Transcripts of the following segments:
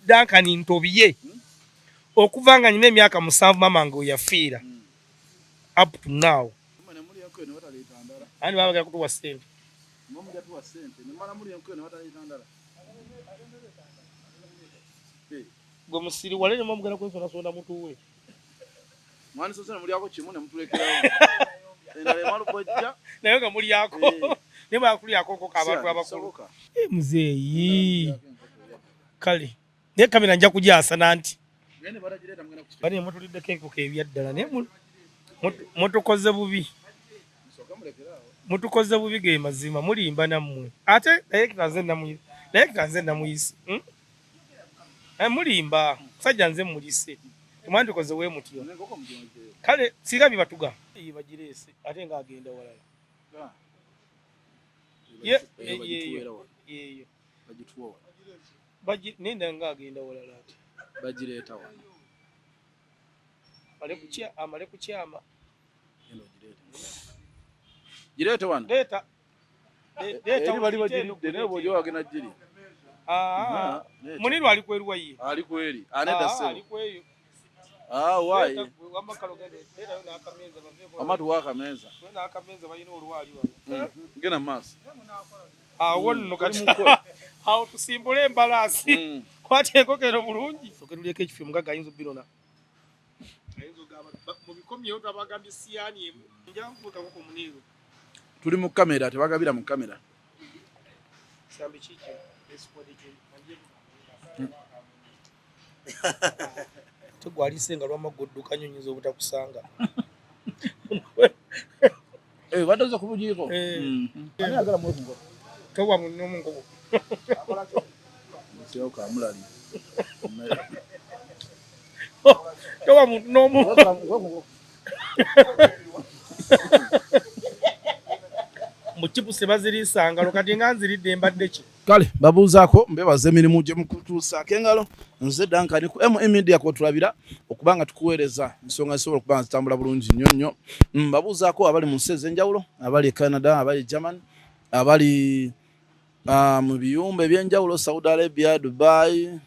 Duncan ntobye okuva nga nina emyaka 7 mama ngo yafiira up to now. Ani baba kutuwa sente? Gwe musiri wale ne mugenda kwesonasonda mutuwe. Mwani sosona mulyako kimu ne mutulekerawo. Endala emala okujja. Naye nga mulyako. Naye mwakulyako nkoko abantu abakulu. Muzeeyi. Kale. Naye kamera nja kugyasa nanti. Bane mutuliddeko enkoko ebyaddala naye mutukoze bubi. Mutukoze bubi ge mazima mulimba nammwe. Ate director nze namuyise. Director nze namuyise. Mulimba. Musajja nze mulise. Temwandikoze we mutyo. Kale singa bibatuga. Bagireese ate nga agenda walala. Ye yeyo. Bagituwa. Bagi nenda nga agenda walala ate. Bagireeta wano. Amale kukyama. Gireete wano. Leeta. Leeta bali bagiridde naye bw'ojja wagenda giri. Muniru ali kweruwa ye. Ali kweri. Anedda ssebo. Ali kweyo. Why? Amatu wakameeza. N'akameeza balina olwali wano. Genda mu maaso. Awo nno kati awo tusimbule embalaasi. Kwata enkoko eno bulungi. Soke tulyeko ekifi omugagga ayinza obbirona. Ayinza ogamba mu bikomyewo twabagambye siyaani emu. Nja kuvuga nkoko Muniru. Tuli mu kamera, tebagabira mu kamera. Sambi kiki? Tegwalise nga lwamagudduka nnyo nnyinza obutakusanga. Badoze ku bujiiko. Ani agala muwe ku nkoko? Towa munno mu nkoko. Nsewo kamulali. Towa munno mu. Mu chipusi baziriisa ngalo kati nga nziridde mbadde ki? Kale babuuzaako mbebaza emirimu gye mukutuusaako engalo. Nze Duncan ku ME Media kwotulabira okubanga tukuweereza ensonga zisobola okuba nga zitambula bulungi nnyo nnyo. Mbabuuzaako abali mu nsi ez'enjawulo, abali e Canada, abali e Germany, abali mu biyumba eby'enjawulo Saudi Arabia, Dubai,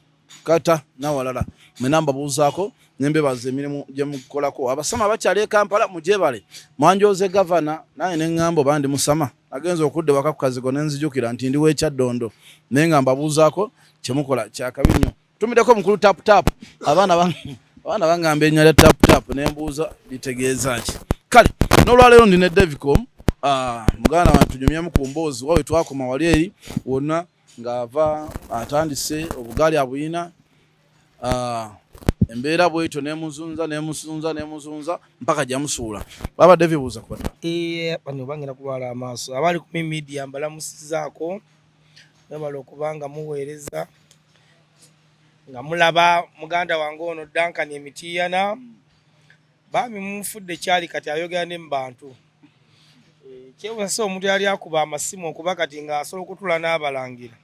Qatar n'awalala. Mwena mbabuuzaako ne mbebaza emirimu gye mukolako. Abasama bakyali e Kampala mugyebale. Mwanjooze gavana nange ne ŋŋamba oba ndi musama. Agenze okudda waka ku kazigo ne nzijukira nti ndi w'ekyaddondo naye nga mbabuuzaako kye mukola kyakabi nnyo. Tumiddeko mukulu tap tap. Abaana bangamba erinnya lya tap tap ne mbuuza litegeeza ki. Kale n'olwaleero ndi ne Davicom, muganda wange tunyumyemu ku mboozi wa we twakoma wali eri wonna ng'ava atandise obugaali abuyina. Embeera bwetyo n'emuzunza n'emuzunza n'emuzunza mpaka gyamusuula. Baba Devi buuza ku bata. Bano bagenda kulwala amaaso. Abali ku media mbalamusizaako mwebale okubanga muweereza nga mulaba muganda wange ono Duncan Emitiiyana. Bambi mumufudde kyali kati ayogera ne mu bantu. Kyewuunyisa omuntu yali akuba amasimu okuba kati ng'asobola okutula n'abalangira.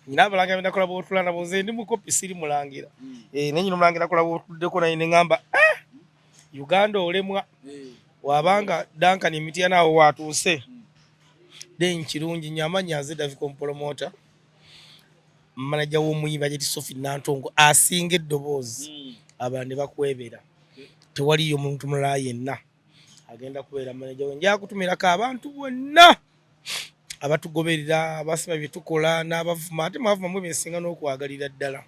Nyina abalangira benda kola bw'otula nabo nze ndi mukopi siri mulangira. Naye nyina omulangira kola bw'otuddeko naye ne ŋŋamba Uganda olemwa. Wabanga Duncan Emitiiyana awo waatuuse. Then kirungi nnyo amannya nze Davicom promoter. Manager w'omuyimbi Hajati Sophie Nantongo asinga eddoboozi abalala ne bakwebera. Tewaliyo muntu mulala yenna agenda kubeera manager we. Nja kutumirako abantu bonna abatugoberera, abasima bye tukola n'abavuma, ate mwavuma mwe bensinga n'okwagalira ddala.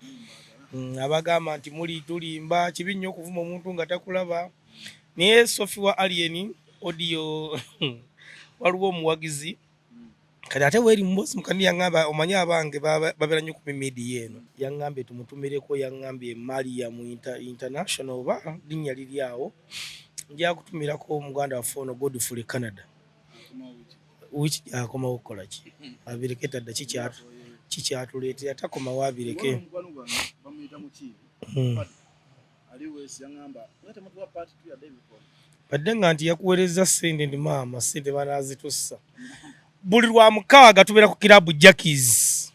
Abagamba nti muli tulimba, kibi nnyo okuvuma omuntu nga takulaba. Naye Sophie wa Alien audio waliwo omuwagizi kati ate weeri muboozi mukani yaŋŋamba omanyi abange babeera nnyo ku media eno. Yaŋŋambye tumutumireko, yaŋŋambye Mariam International oba linnya liri awo. Nja kutumirako muganda waffe ono Godfrey Canada. Wiki akomawo okukola ki? Abireke tadda kikyatuleetera takomawo abireke. Badde nga nti yakuweereza ssente nti maama ssente banaazitussa. Buli lwa mukaaga tubeera ku Club Jackies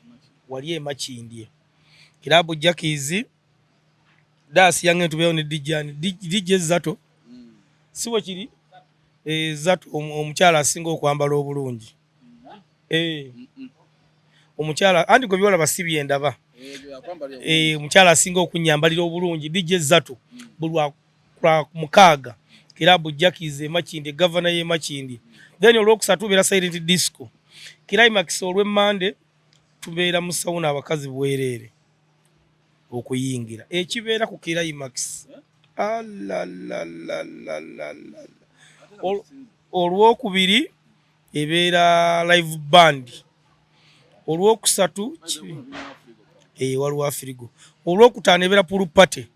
wali e Makindye. Club Jackies daasi yange tubeerawo ne DJ Zato. Si bwe kiri? Zato omukyala asinga okwambala obulungi. Omukyala anti gwe byolaba si byendaba. Eh, omukyala asinga okunyambalira obulungi DJ Zatu buli lwa mukaaga kirabu Jackies e Makindye, gavana y'e Makindye. Then olwokusatu tubeera silent disco climax. Olw'emmande tubeera mu sauna, abakazi bwereere okuyingira ekibeera ku climax. Alalalalala. Olwokubiri ebeera live band. Olwokusatu waliwo Afrigo. Olwokutaano ebeera pool party,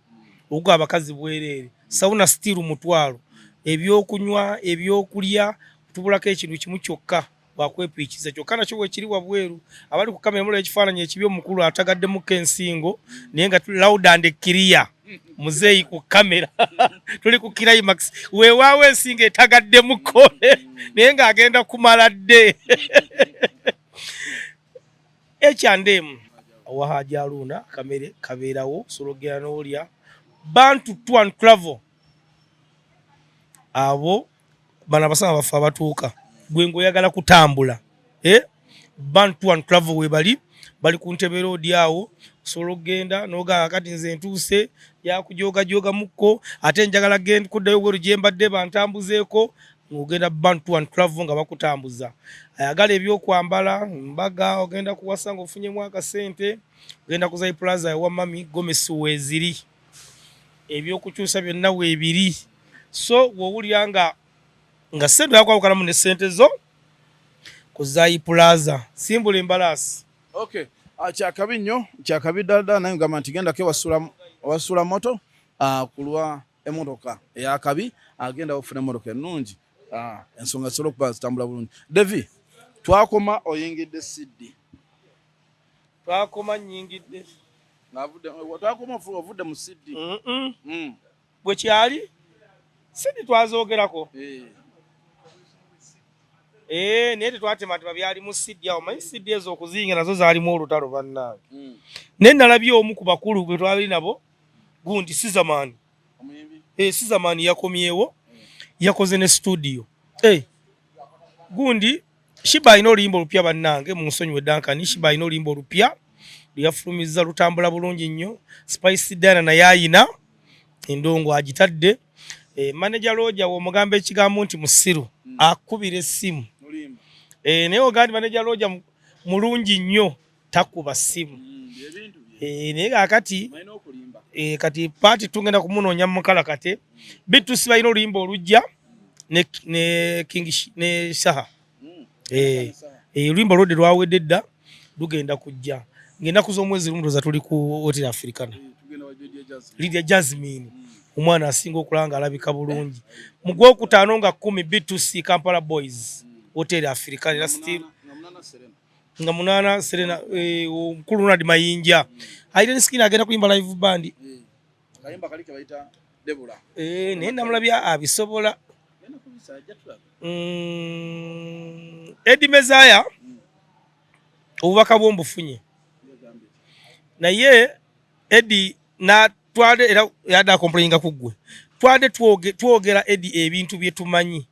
okuga abakazi bwereere, sauna still 500, ebyokunywa, ebyokulya. Tubulako ekintu kimu kyokka, wakwepiikiza kyokka nakyo wekiri wabweru. Abali ku kamera mulaba ekifaananyi ekibi, omukulu atagaddemuko ensingo, naye nga loud and clear, muzeeyi ku kamera. Tuli ku climax, weewaawo ensingo etagaddemuko, naye ng'agenda kumala dde. H&M awahaja Aluna kamere kabeerawo, osobola okugenda n'olya. Bantu Tour and Travel, abo bano abasama baffe abatuuka gwe ng'oyagala kutambula, eh? Bantu and Travel webali, bali ku Ntebe Road awo. Osobola okugenda n'ogamba, kati nze ntuuse yakujogajogamukko, ate njagala kuddayo bweru gye mbadde bantambuzeeko. Ng'ogenda Bantu and Travel nga bakutambuza. Ayagala ebyokwambala, mbaga, ogenda kuwasa ng'ofunyemu akasente, ogenda ku Zai Plaza ewa mami gomesi weeziri, ebyokukyusa byonna weebiri. So bw'owulira nga sente yakwawukanamu ne sente zo ku Zai Plaza, simbula embalaasi. Okay. Kyakabi nnyo, kyakabi ddala ddala, naye ngamba nti gendako ewasula moto kulwa emmotoka eyakabi, agenda ofuna emmotoka ennungi, ensonga zisobola okuba zitambula bulungi. Devi, twakoma oyingidde Siddi. Twakoma nnyingidde. Twakoma ovudde mu Siddi. Bwe kyali Siddi twazoogerako. Eh, naye tetwatematema byali mu Siddi awo. Manyi Siddi ezo okuziyinga nazo zaalimu olutalo, bannange. Naye nalabye omu ku bakulu bwe twali nabo, gundi Sizamani. Eh, Sizamani yakomyewo, yakoze ne studio. Eh, gundi Sheebah alina oluyimba olupya, bannange mu nsonyiwe Duncan. Sheebah alina oluyimba olupya lweyafulumizza, lutambula bulungi nnyo. Spice Diana naye ayina endongo agitadde. Eh, manager Roger w'omugamba ekigambo nti musiru, akubira essimu. Eh, naye ogandi manager Roger mulungi nnyo, takuba ssimu. Eh, naye kaakati kati paati tugenda kumunoonya mukala kate bitusi balina oluyimba olujja ne King ne Saha. Oluyimba olwodde lwawedde dda, lugenda kujja ng'ennaku z'omwezi lumu, ndowooza tuli ku Hotel Africana. Lydia Jasmine, omwana asinga okulaba nga alabika bulungi, mu gwokutaano nga 10, B2C Kampala Boys, Hotel Africana. Era still nga 8 Serena, omukulu Ronald Mayinja Iron Skin agenda kuyimba live band. Naye namulabya abisobola. Eddie Mezaya, obubaka bwo mbufunye, naye Eddie natwale era yadde acomplaininga ku ggwe. Twade twogera Eddie ebintu bye tumanyi.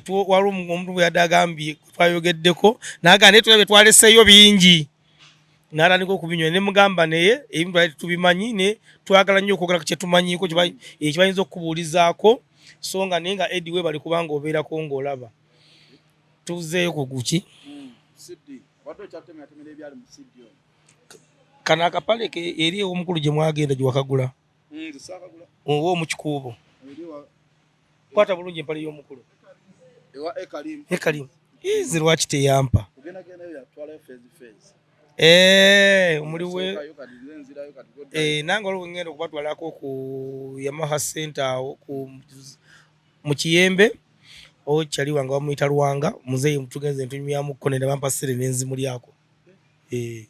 Waliwo omuntu bwe yadde agambye twayogeddeko naga, naye tulabye twaleseeyo bingi, n'atandika okubinywa ne mugamba, naye ebintu twali tubimanyi, ne twagala nnyo okwogera ku kyetumanyiiko ekibayinza okukubuulizaako. So nga naye nga Eddie weebale kubanga obeerako ng'olaba tuzeeyo ku guki. Kano akapale ke eri ew'omukulu gye mwagenda gye wakagula oba omukikuubo, kwata bulungi empale y'omukulu Ekalimu. Izi lwaki teyampa? Eh, omuli we nange olwo ngenda okubatwalako ku Yamaha Center awo ku mu Kiyembe, okyali wange bamuyita Lwanga muzeeyi, tugenze ntunyumyamuko nenda bampa ssere nenzimulyako. Eh,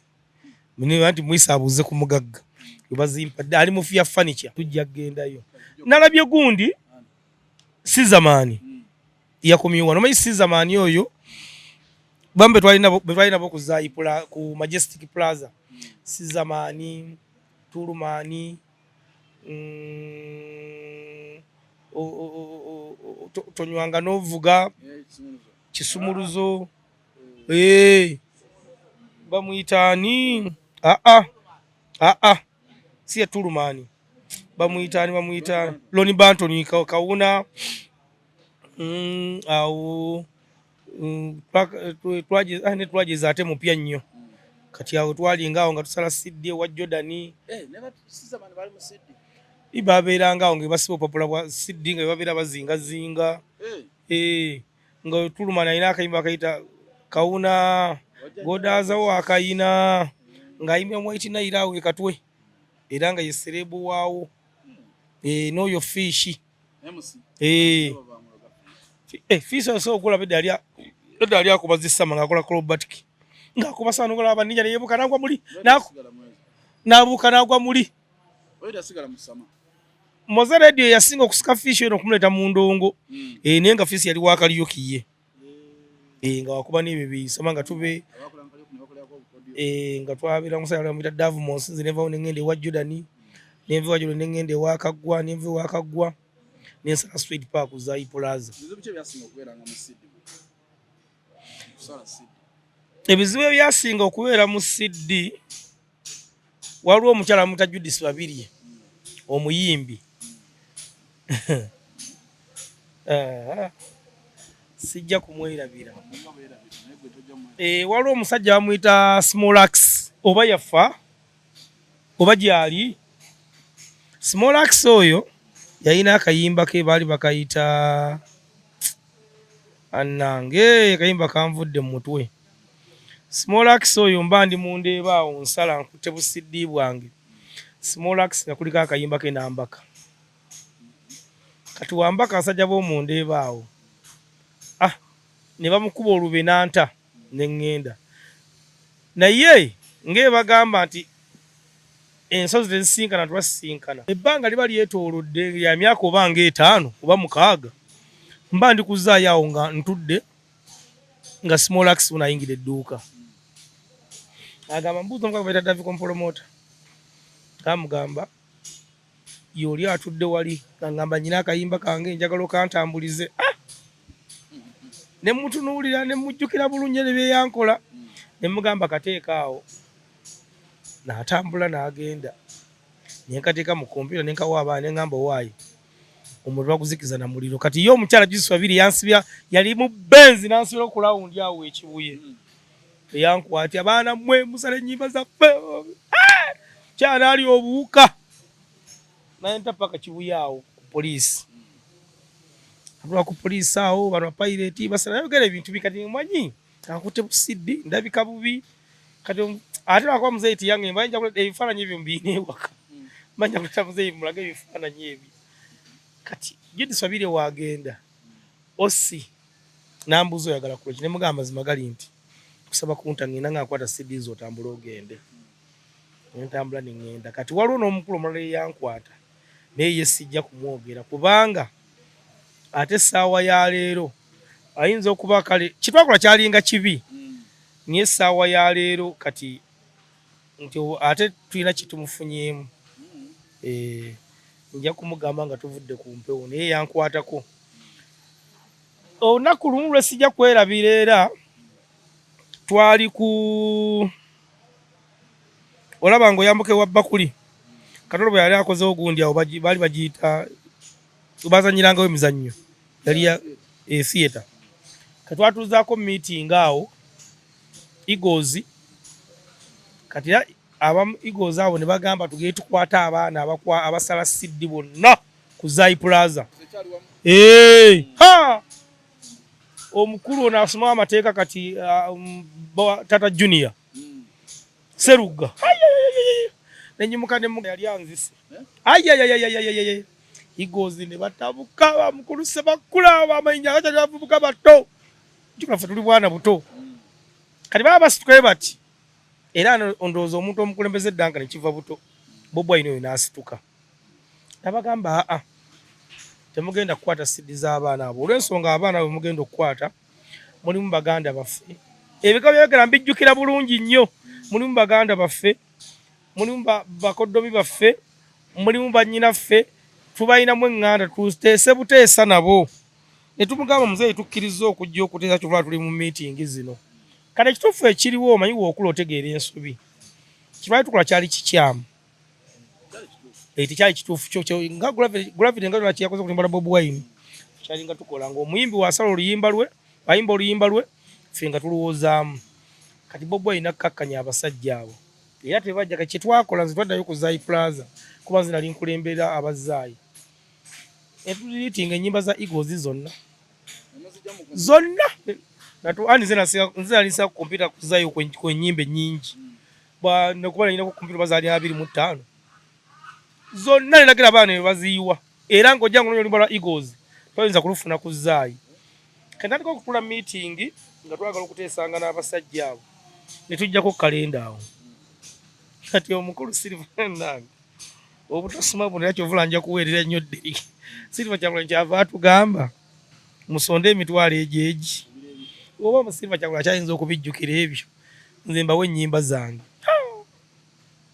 niba nti mwisa abuuze ku mugagga webazimpa ali mu fia furniture, tujja kugendayo. Nalabye gundi Sizamani yakomyewo wano. Omanyi Sizamani oyo bamu betwali nabo ku Zai ku Majestic Plaza, Sizamani, Tulumani, tonywanga n'ovuga, Kisumuluzo. Eh. Bamuyita ani? Aa aa, si ye Tulumani, bamuyita ani? Bamuyita Loni Banton Kawuna. Awo ne twageza ate mupya nnyo. Kati awo twalinga awo nga tusala CD ewa Jordan. Eh, Babeeranga awo nga basiba obupapula bwa CD nga babeera bazingazinga. Eh, nga Tulumani alina akayimba akayita Kawuna godaazawo akayina, ng'ayimbira mu White Nile awo e Katwe, era nga ye celeb waawo. Eh, n'oyo Fish. Eh. Fish osobola okulaba edda yali akuba zisama ng'akola acrobatic, ng'akuba saano ng'olaba banninja ne yeebuuka n'agwa muli, n'abuuka n'agwa muli. Moze Radio yasinga okusika Fish eno okumuleeta mu ndongo. Eh, naye nga Fish yali wa karaoke ye. Eh, nga wakuba n'ebyo biyisoma nga tube nga twabeera musajja bamuyita Dave Monsi. Nze nenvawo ne ŋŋenda ewa Jordan, nenva ewa Jordan ne ŋŋenda ewa Kaggwa, nenva ewa Kaggwa nensala Street Park Zai Plaza. Ebizibu ebyasinga okubeera mu CD, waliwo omukyala bamuyita Judith Babirye, omuyimbi. Sijja kumwerabira. Waliwo omusajja bamuyita Smolax, oba yafa oba gyali. Smolax oyo yalina akayimba ke baali bakayita, annange akayimba kanvudde mu mutwe. Smolax oyo mba ndi mu Ndeeba awo nsala nkutte bu CD bwange, Smolax nga kuliko akayimba ke nambaka. Kati wambaka abasajja b'omu Ndeeba awo, ah, ne bamukuba olube nanta ne ŋŋenda. Naye ng'ebagamba nti ensozi tezisinkana, twasisinkana. Ebbanga liba lyetoolodde lya myaka oba ng'etaano oba 6, mba ndi kuzaayo awo nga ntudde nga Smolax ono ayingira edduuka. Agamba mbuuza omukazi bayita Davicom Promoter. Amugamba y'oli atudde wali, ngamba nnyina akayimba kange njagala okantambulize. Ah! Ne mutunuulira ne mujjukira bulungi ne bye yankola, ne mugamba kateeka awo. N'atambula n'agenda. Ne nkateeka mu kompyuta ne nkawa abaana ne ŋŋamba owaaye omuliro baguzikiza na muliro. Kati ye omukyala Judith Babirye yansibya, yali mu Benz n'ansibira ku lawundi awo e Kibuye. Eyankwatya abaana mmwe musala ennyimba zaffe. Kyana ali obuwuka. Nayenta paka Kibuye awo ku poliisi. Atula ku poliisi awo bano bapayireti basala yogera ebintu bikati mmanyi ankutte bu CD ndabika bubi. Kati ate lwakuba muzeeyi tiyange mba nja kuleeta ebifaananyi ebyo mbiine ewaka. Mba nja kuleeta muzeeyi mulage ebifaananyi ebyo. Kati Judith Babirye waagenda OC n'ambuuza oyagala kukola ki, ne mugamba amazima gali nti kusaba kunta ngenda nga nkwata CD zo otambule ogende. Ne ntambula ne ŋŋenda. Kati waliwo n'omukulu omulala eyankwata naye ye sijja kumwogera kubanga ate essaawa ya leero ayinza okuba kale kye twakola kyalinga kibi, naye essaawa ya leero kati nti ate tulina kye tumufunyeemu. Nja kumugamba nga tuvudde ku mpewo, naye yankwatako. Olunaku lumu lwe sijja kwerabira, era twali ku olaba ng'oyambuka ewa Bakuli, Katolo bwe yali akozewo gundi awo baali bagiyita bazanyirangawo emizannyo, yali ya theatre. Kati twatuuzaako meeting awo Eagles, kati era abamu Eagles abo ne bagamba tugende tukwate abaana abasala CD bonna ku Zai Plaza. Ha! Omukulu ono asoma amateeka kati Tata Junior Serugga. Nenyimuka ne yali anzise. Ayayayayayayay. Eagles ne batabuka bamukulu Ssemakula bamayinja abakyali bavubuka bato. Jjukira ffe tuli bwana buto. Kati baba basitukayo bati era ndowooza omuntu omukulembeze Duncan ne kiva buto Bobi Wine oyo n'asituka. Nabagamba aa temugenda kukwata CD z'abaana abo olw'ensonga abaana abo mugenda okukwata mulimu baganda baffe. Ebika byayogera mbijjukira bulungi nnyo. Mulimu baganda baffe, mulimu bakoddomi baffe, mulimu bannyinaffe, tubalinamu eŋŋanda tuteese buteesa nabo. Ne tumugamba muzeeyi tukkiriza okujja okuteesa kyova tuli mu miitingi zino. Kati ekituufu ekiriwo, omanyi wookula otegeera ensobi. Kitwali tukola kyali kikyamu, tekyali kituufu kyo nga Gravity nga kyeyakoze kulimba lwa Bobi Wine. Kyali nga tukola ng'omuyimbi wasala oluyimba lwe, ayimba oluyimba lwe, ffe nga tulowoozaamu. Kati Bobi Wine akkakkanya abasajja abo era tebajja. Kati kyetwakola, nze twaddayo ku Zai Plaza, kuba nze nali nkulembera abazaayi, netudeletinga ennyimba za Eagles zonna zonna. Nze nali nsa ku kompyuta ku Zai ku ennyimba ennyingi, nekuba nalina ku kompyuta bazaali 25 zonna, neragira abaana ne baziyiwa. Era ng'ojja nga oluyimba lwa Eagles toyinza kulufuna ku Zai. Kati natandika okutula meeting nga twagala okuteesanga n'abasajja abo, ne tujjako kalenda awo. Kati omukulu Silver nange obutasoma buno, era kyovula nja kuweerera nnyo ddiri. Silver Kyagulanyi kyava atugamba musonde emitwalo egyo egi, oba mu Silver Kyagulanyi akyayinza okubijjukira ebyo, nze mbawe ennyimba zange.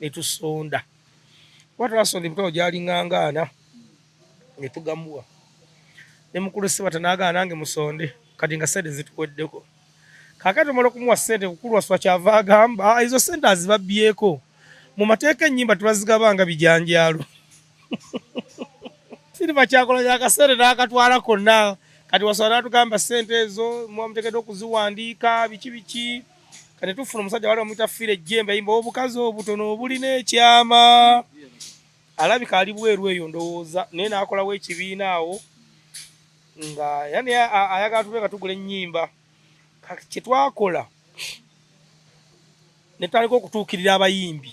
Ne tusonda, kuba twasonda emitwalo gyaliŋŋangaana ne tugamuwa, ne mukulu Sibata n'agaana nange musonde. Kati nga sente zituweddeko, kaakati omala okumuwa ssente, kukulwaswa kyava agamba ezo ssente azibabbyeko. Mu mateeka ennyimba tebazigaba nga bijanjaalo. Silver Kyagulanyi akasente n'akatwala konna. Kati wasobola n'atugamba ssente ezo muba muteekeddwa okuziwandiika, biki biki. Kati tufuna omusajja wali bamuyita Fire Jembe, ayimba obukazi obutono obulina ekyama, alabika ali bweru eyo ndowooza, naye n'akolawo ekibiina awo nga era naye ayagala tube nga tugula ennyimba. Kati kye twakola, ne tutandika okutuukirira abayimbi,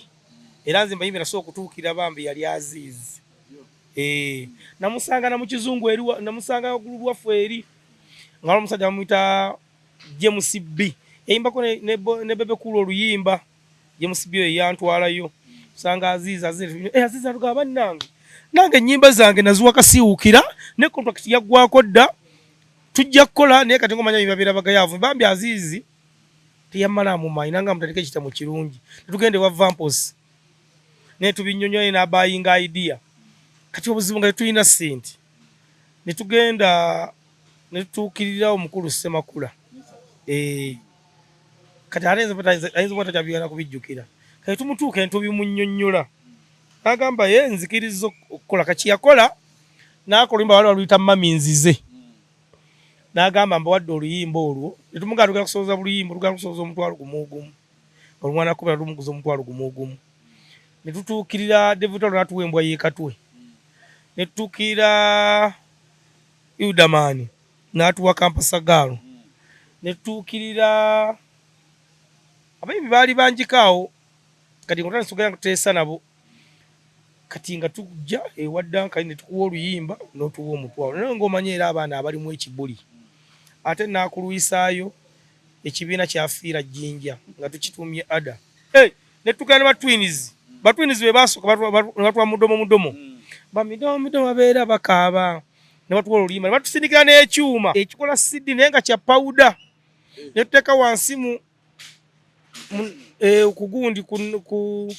era nze mbayimbi nasobola okutuukirira bambi yali Aziizi. Namusanga na mu kizungu eri, namusanga waggulu lwaffe eri nga omusajja bamuyita James B, yayimbako ne Bebe Cool oluyimba. James B oyo yantwalayo kusanga Aziizi. Aziizi, Aziizi atugamba, bannange, nange ennyimba zange naziwa Kasiiwukira ne contract yaggwako dda, tujja kukola naye. Kati ngomanya babeera bagayaavu. Bambi Aziizi teyammalaamu maanyi, nanga mutandike ekitabo kirungi. Tetugenda ewa Vampos naye tubinyonyola n'abayinga idea. Kati obuzibu nga tetulina ssente, ne tugenda ne tutuukirira omukulu Ssemakula. Kati ate ayinza okuba takyabigana kubijjukira. Kati tumutuuka ne tubimunnyonnyola, n'agamba ye nzikiriza okukola. Kati yakola n'akola oluyimba wali baluyita Mami Nzize, n'agamba mbawadde oluyimba olwo. Ne tumugamba tugenda kusoboza buluyimba, tugenda kusoboza 10,000 gumu, olumwana kubera tumuguza 10,000 gumu. Ne tutuukirira David Lutalo n'atuwa Embwa y'Ekatwe, ne tutuukirira Hilderman n'atuwa Kampasagaalo, ne tutuukirira abayimbi baali bangiko awo. Kati nga otandise okugenda kuteesa nabo, kati nga tujja ewa Duncan ne tukuwa oluyimba n'otuwa 10,000, naye ng'omanyi era abaana abalimu ekibuli. Ate naakulwisaayo ekibiina kyafiira Jjinja nga tukitumye ada. Hey, ne tugenda ne batwins, batwins be basooka ne batuwa Mudomo Mudomo, bamidomo midomo babeera bakaaba, ne batuwa oluyimba, ne batusindikira n'ekyuma ekikola CD naye nga kya pawuda, ne tuteeka wansi mu kugundi ku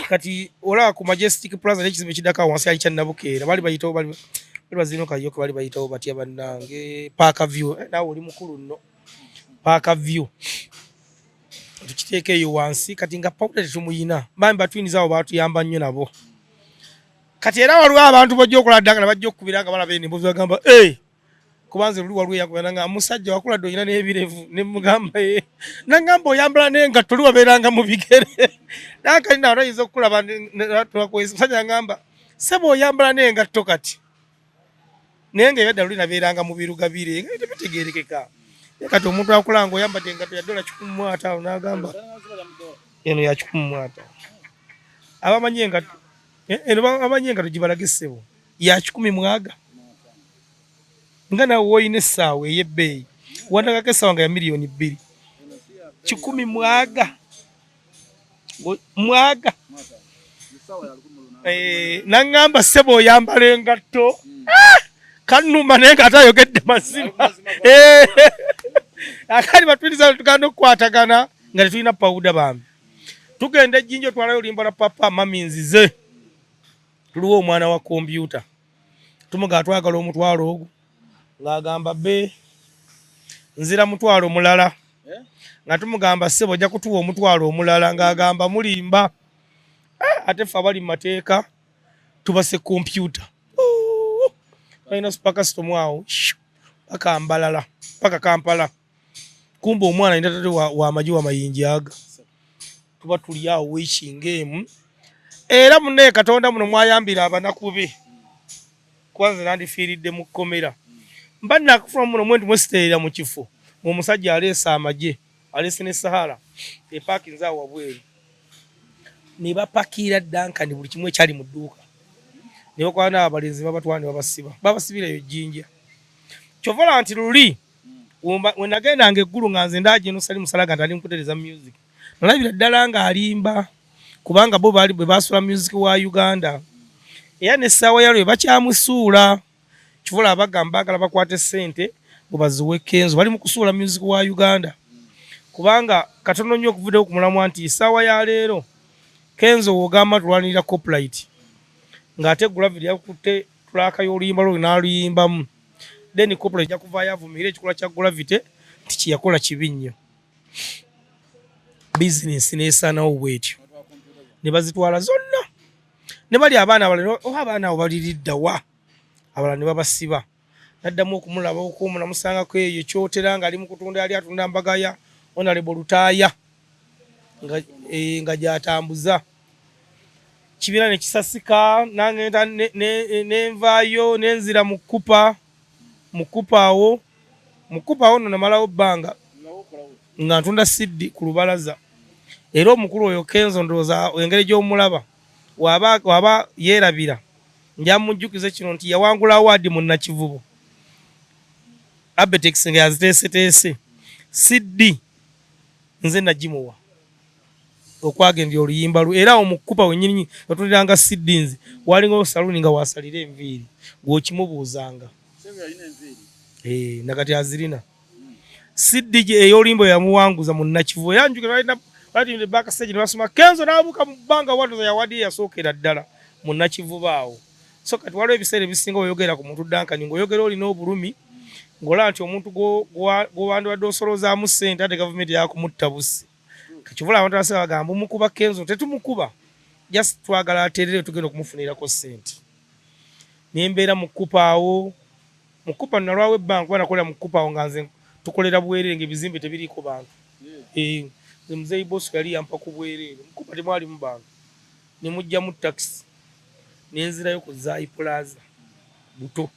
kati olaba ku Majestic Plaza n'ekizimbe kiddako awo wansi ali kya Nabukeera, bali bayitawo bali bazino Kayoke, bali bayitawo batya bannange, Park View. Naawe oli mukulu nno. Park View, tukiteeka eyo wansi. Kati nga pawuda tetumuyina, bambi batwiniza abo batuyamba nnyo nabo. Kati era waliwo abantu bajja okola ddanga ne bajja okukubira nga balaba eno emboozi, bagamba ee, kuba nze luli waliwo eyakubira nga musajja wakula dde olina n'ebirevu, ne mugamba ye, nangamba oyambala n'engatto oli wabeeranga mu bigere. Nakali nawe ayinza okukulaba musajja ngamba sebo oyambala n'engatto, kati naye nga ebadda luli nabeeranga mu birugabire nga tebitegeerekeka. Naye kati omuntu akula nga oyambadde engatto ya dola 150 n'agamba eno ya 150. Abamanyi engatto eno, abamanyi engatto gibalage ssebo, ya kikumi mwaga, nga nawe woolina essaawa ey'ebbeeyi, wandagako essaawa nga ya 2 miliyoni kikumi mwaga mwaga. Naŋŋamba ssebo oyambala engatto. Ah! Kannuma naye nga ate ayogedde mazima. Akali batwiriza tugenda okukwatagana nga tetulina pawuda. Bambi tugenda ejjinja otwalayo oluyimba lwa Papa Mami Nzize, tuliwo omwana wa kompyuta, tumugaa twagala 10,000 ogwo, ng'agamba be nzira 10,000 mulala. Nga tumugamba, ssebo, ojja kutuwa omutwalo omulala, ng'agamba mulimba. Eh, ate ffe abali mu mateeka tubase kompyuta, balina super custom awo paka Mbalala, paka Kampala. Kumba omwana alina tate wamagi wamayinji aga tuba tuli awo wiiki ng'emu. Era munnaye Katonda muno mwayambira abanaku be, kuba nze nandifiiridde mu kkomera. Mba nakufuna muno mwe nti mwesiteerera mu kifo ng'omusajja aleese amagye, aleese ne Sahara epaakinze awo wabweru, ne bapakiira Duncan buli kimu ekyali mu dduuka, ne bakwata n'abalenzi, babatwala ne babasiba, babasibira eyo Jjinja. Kyova olaba nti luli we nagendanga eggulu nga nze ndaageno Sali Musalaga nti ali mukutereeza music, nalabira ddala ng'alimba, kubanga bo baali bwe basula music wa Uganda, era n'essaawa yalwe bakyamusuula. Kivula abagamba baagala bakwate ssente bwe baziwe Kenzo, bali mu kusuula music wa Uganda, kubanga katono nnyo okuvuddeyo ku mulamwa nti essaawa ya leero Kenzo w'ogamba tulwanirira copyright, ng'ate Gravity yakutte track y'oluyimba lwo n'aluyimbamu, then copyright ejja kuvaayo avumirire ekikolwa kya Gravity nti kye yakola kibi nnyo. Bizinesi n'esaanawo bw'etyo, ne bazitwala zonna, ne bali abaana abalala, oba abaana abo baliridda wa, abalala ne babasiba. Naddamu okumulaba okumu namusangako eyo Kyotera ng'ali mu kutunda, yali atunda mbagaya Honorable Lutaaya nga, nga gy'atambuza kibiina ne kisasika. Nange nenvaayo nenzira mu kupa awo mu kupa awo nno namalawo bbanga nga ntunda CD ku lubalaza. Era omukulu oyo Kenzo, ndowooza engeri gy'omulaba waba yeerabira, njamujjukize kino nti yawangula award mu Nakivubo, Abetex nga yaziteeseteese, CD nze nagimuwa okwagendera oluyimba lwe. Era awo mu kupa wennyini otundiranga CD nze, walingawo saluuni nga wasalira enviiri, gw'okimubuuzanga. Eh, nakati azirina CD ey'oluyimba yamuwanguza mu Nakivubo. Era njukira balina batinde backstage ne basoma Kenzo n'abuuka mu bbanga watoza yawadi yasookera ddala mu Nakivubo awo. So kati waliwo ebiseera ebisinga oyogera ku muntu Duncan ng'oyogera olina obulumi, ng'olaba nti omuntu gw'owandibadde osoloozaamu ssente, ate gavumenti yakumutta busi. Kakivula abantu abasinga bagamba mumukuba Kenzo, tetumukuba, just twagala aterere, tugenda okumufunirako ssente. Nembeera mu kupa awo, mu kupa nalwawo ebbanga, kuba nakolera mu kupa awo nga nze tukolera bwereere, ng'ebizimbe tebiriiko bantu. Eh, nze muzeeyi Bosco yali yampa ku bwereere, mu kupa temwalimu bantu, ne mujjamu takisi nenzirayo ku Zai Plaza buto.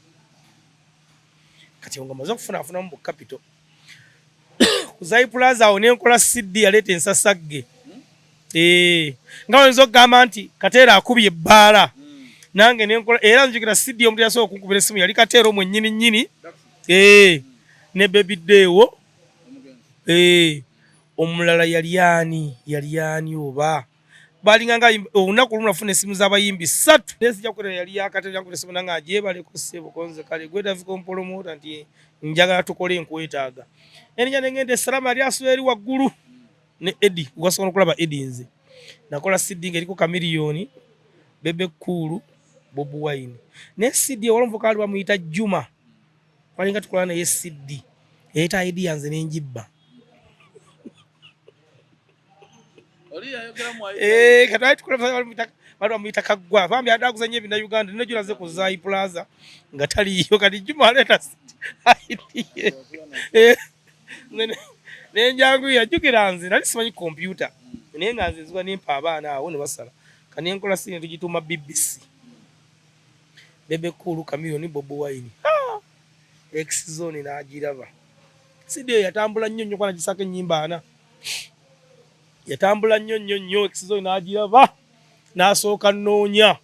Kati nga maze okufunaafunamu bu capital ku Zai Plaza awo, nenkola CD yaleeta ensasagge. Eh, nga oyinza okugamba nti Kateera akubye ebbaala, nange nenkola. Era nzijukira CD omuntu yasobola okunkubira essimu yali Kateera omwennyini nnyini, eh, ne Baby Dewo, eh, omulala yali ani, yali ani oba balinga nga olunaku lumu nafuna essimu z'abayimbi ssatu, naye sijja kukwera yali yakatera nkubira essimu nange agyebaleko, ssebo konze kale gwe Davika Mpolomota nti njagala tukole, nkwetaaga. Erinnya nengenda esalama yali asula eri waggulu ne Eddie, gwasobola okulaba Eddie. Nze nakola CD ng'eriko Chameleone, Bebe Cool, Bobi Wine, naye CD ewala omuvuka ali bamuyita Juma, twalinga tukola naye CD, yayita ID yanze nenjibba. Eh, kati tukola bali bamuyita Kaggwa, bambi adaguza nnyo ebina Uganda nejulaze ku Zai Plaza nga taliyo. Kati Juma aleeta ID ye, eh, nenjanguya. Jjukira nze nali simanyi kompyuta, naye nga nze nziba nempa abaana awo ne basala kanenkola sine tugituuma BBC, Bebe Cool, Chameleone, Bobi Wine. X Zone n'agiraba CD eyo yatambula nnyo nnyo, kuba nagisaako ennyimba ana, yatambula nnyo nnyo nnyo. X Zone n'agiraba n'asooka nnoonya.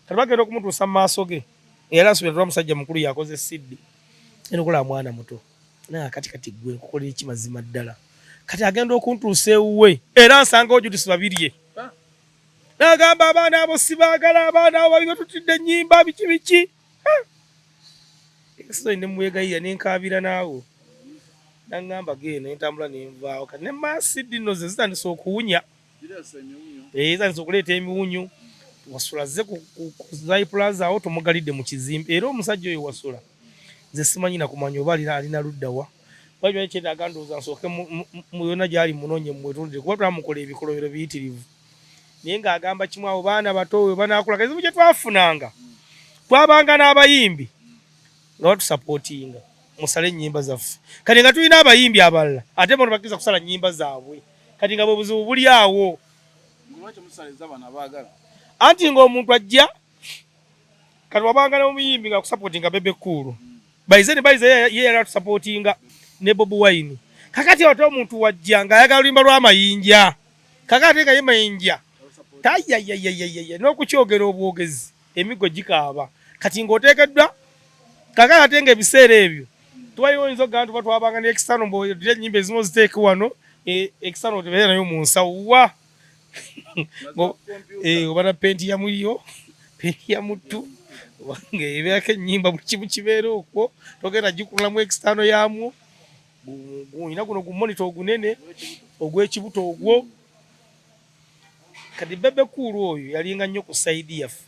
Kati bagenda okumutuusa mu maaso ge, eyali asuubira tula musajja mukulu yakoze CD, enokola mwana muto. Naye kati kati gwe nkukolera eki mazima ddala? Kati agenda okuntuusa ewuwe, era nsangawo Judith Babirye, n'agamba abaana abo sibaagala, abaana abo babi, batutidde ennyimba biki biki. X Zone nemwegayirira nenkaabira naawo, naŋŋamba genda, nentambula nenvaawo. Kati ne maasidi nno ze zitandise okuwunya, zitandise okuleeta emiwunyu. Wasula ze ku Zai Plaza awo tumugalidde mu kizimbe, era omusajja oyo Wasula nze simanyi nakumanya oba alina ludda wa. Kuba kyetaaga ndowooza nsooke mu yonna gy'ali munoonye mwetuulire kuba twamukola ebikolobero biyitirivu. Naye ng'agamba kimu abo baana bato we banaakula ekizibu kye twafunanga twabanga n'abayimbi nga batusapootinga musale ennyimba zaffe kati nga tulina abayimbi abalala ate bona bakkiriza kusala nnyimba zaabwe kati nga bwe buzibu buli awo. Anti ng'omuntu ajja kati wabanga n'omuyimbi nga akusapootinga Bebe Cool Baize ne Baize ye yali atusapootinga ne Bobi Wine. Kakati ate omuntu wajja ng'ayagala luyimba lwa Mayinja. Kakati ate nga ye Mayinja tayayayayaya n'okukyogera obwogezi emiggo gikaaba. Kati ng'oteekeddwa kakati ate ng'ebiseera ebyo tubayo oyinza okugamba nti oba twabanga ne external mbu odire ennyimba ezimu oziteeke wano e, external otebeera nayo mu nsawo wa eh, oba na penti ya muliyo penti ya muttu ng'ebeerako ennyimba buli kimu kibeera okwo togenda gikunulamu external yaamwo olina guno gu monitor ogunene ogw'ekibuto ogwo kati Bebe Cool oyo yalinga nnyo ku sayidi yaffe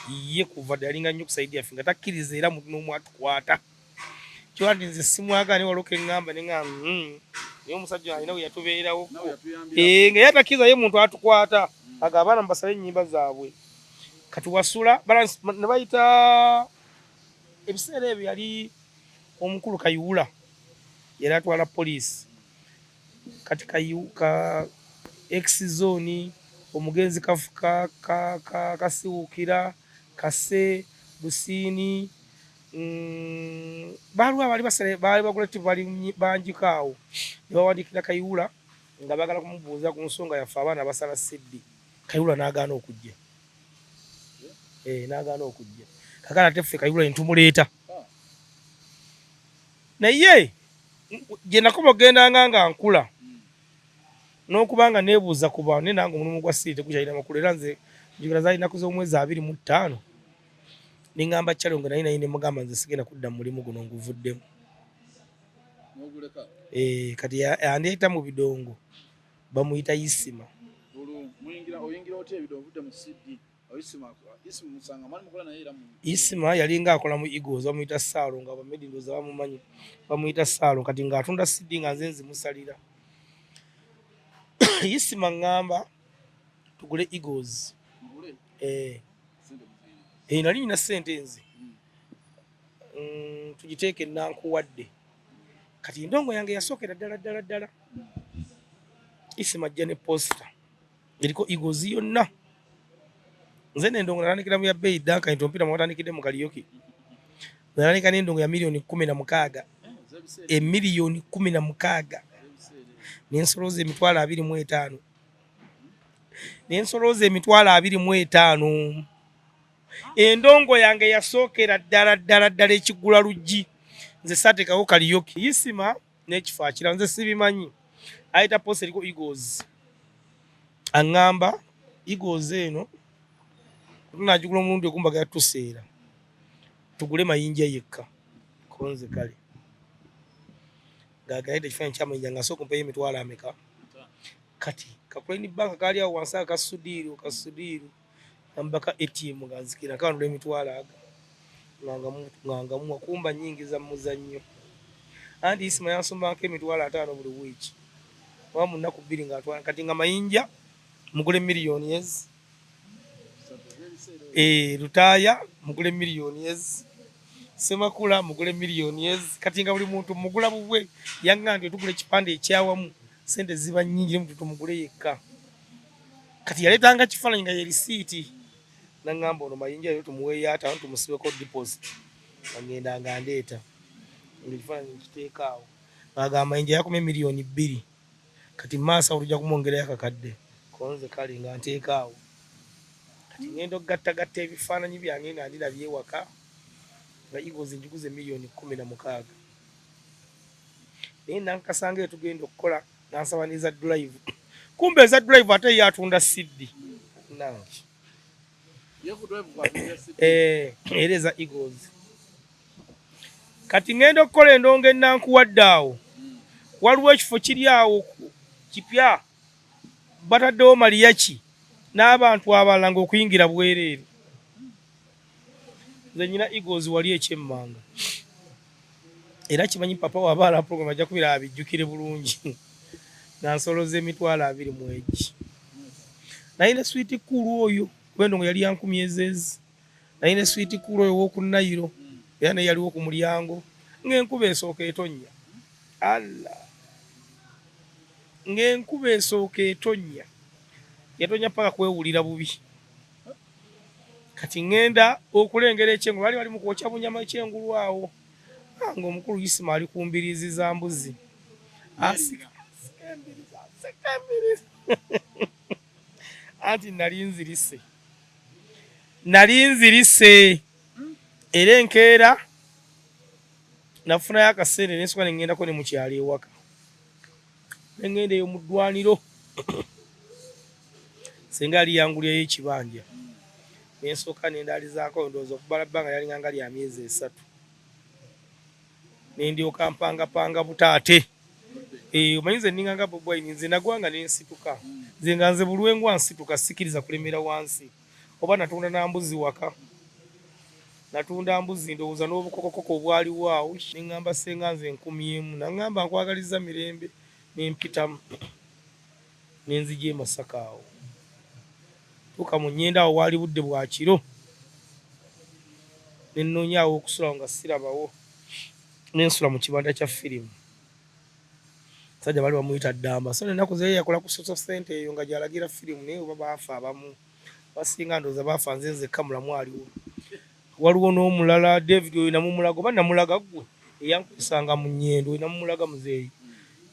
ye kuva dda yalinga nnyo ku sayidi yaffe nga takkiriza era muntu n'omu atukwata kyoba nti nze simwagala naye waliwo keŋŋamba ne ŋŋamba naye omusajja alina we yatubeerawo eh, nga ye takkiriza ye muntu atukwata aga abaana mubasale ennyimba zaabwe kati wasula ne bayita ebiseera ebyo yali omukulu Kayihura yali atwala poliisi kati ka ex zone omugenzi Kasiwukira Kase Busiini mm, baaliwo abaali basale baali bagula tivu bali bangiko awo ne bawandiikira Kayihura nga baagala kumubuuza ku nsonga yaffe abaana basala CD Kayihura n'agaana okujja eh, n'agaana okujja kakati ate ffe Kayihura ne tumuleeta naye gye nakoma okugendanga nga nkula n'okuba nga neebuuza ku bantu naye nange omulimu gwa siri tegukyalina makulu era nze njogera zaali nnaku z'omwezi 25 ne ŋŋamba Charlie nga nali naye ne mugamba nze sigenda kudda mu mulimu guno nguvuddemu. Eh, kati andeeta mu bidongo bamuyita Isima. Isima yalinga akola mu Eagles bamuyita Saalo nga abamedi ndowooza bamumanyi bamuyita Saalo kati ng'atunda CD nga nze nzimusalira. Isima ŋŋamba tugule Eagles. Eh. Eh, nali nina ssente nze. Tugiteeke nankuwadde. Kati endongo yange yasookera ddala ddala ddala. Isima ajja ne poster eriko Eagles yonna. Nze n'endongo natandikira mu ya bbeeyi Duncan nti omupiira mwatandikidde mu kaliyoki. Natandika n'endongo ya miliyoni 16. Emiliyoni 16. Ne nsolooza 25,000. Ne nsolooza 25,000. Endongo yange yasookera ddala ddala ddala ekigula luggi. Nze saateekawo kaliyoki. Isima n'ekifo akirala nze sibimanyi. Ayita poster eriko Eagles. Aŋŋamba Eagles eno tunaagigula omulundi ogumu bagenda tuseera. Tugule Mayinja yekka. Ko nze kale. Ng'agayita ekifaananyi kya Mayinja nga nsooka ompeeyo emitwalo ameka? Kati ka Crane Bank kaali awo wansi aka Sudiiru ka Sudiiru namba ka ATM nga nzikira nkanula emitwalo aga nga ngamuwa kumba nnyingiza mu muzannyo. Anti Isima yansombangako 50,000 buli wiiki oba mu nnaku bbiri ng'atwala kati nga Mayinja mugule miliyoni ezi eh, Lutaaya mugule miliyoni ezi Ssemakula mugule miliyoni ezi kati nga buli muntu mugula bubwe yaŋŋamba nti tugula ekipande ekyawamu ssente ziba nnyingi naye omuntu tumugule yekka. Kati yaleetanga kifaananyi nga ye risiiti n'aŋŋamba ono Mayinja leero tumuweeyo ataano tumusibeko deposit nga ŋŋenda nga ndeeta ng'ekifaananyi nkiteeka awo ng'agamba Mayinja yakomye miliyoni 2 kati mu maaso awo tujja kumwongerayo akakadde ko nze kale nga nteeka awo kati ŋŋenda okugattagatta ebifaananyi byange nga ndirabye ewaka nga Eagles ngiguze miliyoni 16 naye nankasanga etugenda okukola nansaba n'eza drive kumbe eza drive ate ye atunda CD nange eh, era eza Eagles kati ŋŋenda okukola endongo enankuwadde awo waliwo ekifo kiri awo kipya bataddewo maliyaki n'abantu abalala ng'okuyingira bwereere nze nyina Eagles wali ekyemmanga. Era kimanyi papa waba ala program ajja kubira abijjukire bulungi nga nsoloza 20,000 mu egi. Naye ne sweet cool oyo kuba endongo yali ya nkumi ezeezi. Naye ne sweet cool oyo ow'oku Nayiro era naye yaliwo ku mulyango ng'enkuba esooka etonnya. Allah! Ng'enkuba esooka etonnya. Yatonya paka kwewulira bubi. Kati ŋŋenda okulengera ekyengulu, baali bali mu kwokya bunyama ekyengulu awo. Ah, ng'omukulu Isima ali ku mbiriizi za mbuzi. Asika embiriizi, asika embiriizi. Anti nali nzirise. Nali nzirise. Era enkeera nafunayo akasente ne nsooka ne ŋŋendako ne mu kyalo ewaka. Ne ŋŋenda eyo mu ddwaniro. Ssenga yali yangulirayo ekibanja. Ne nsooka ne ndaalizaako ndowooza okumala bbanga lyalinga nga lya myezi 3. Ne ndyoka mpangapanga buto ate. Eh, omanyi nze nninga nga Bobi Wine, nze nagwa nga ne nsituka. Nze nga nze bulwengwa nsituka sikkiriza kulemera wansi. Oba natunda na mbuzi waka. Natunda mbuzi ndowooza n'obukokokoko obwaliwo awo. Ne ŋŋamba ssenga nze nkumyemu. N'aŋŋamba nkwagalizza mirembe ne mpitamu. Ne nzija e Masaka awo. Tuuka mu Nnyendo awo waali budde bwa kiro. Ne nnoonya aw'okusula awo nga sirabawo. Ne nsula mu kibanda kya firimu. Omusajja baali bamuyita Ddamba. So n'ennaku ze ye yakola ku Social Centre eyo nga gy'alagira firimu naye oba baafa abamu. Abasinga ndowooza baafa nze nzekka mulamu aliwo. Waliwo n'omulala David oyo namumulaga oba namulaga ggwe eyankwesanga mu Nnyendo oyo namumulaga muzeeyi.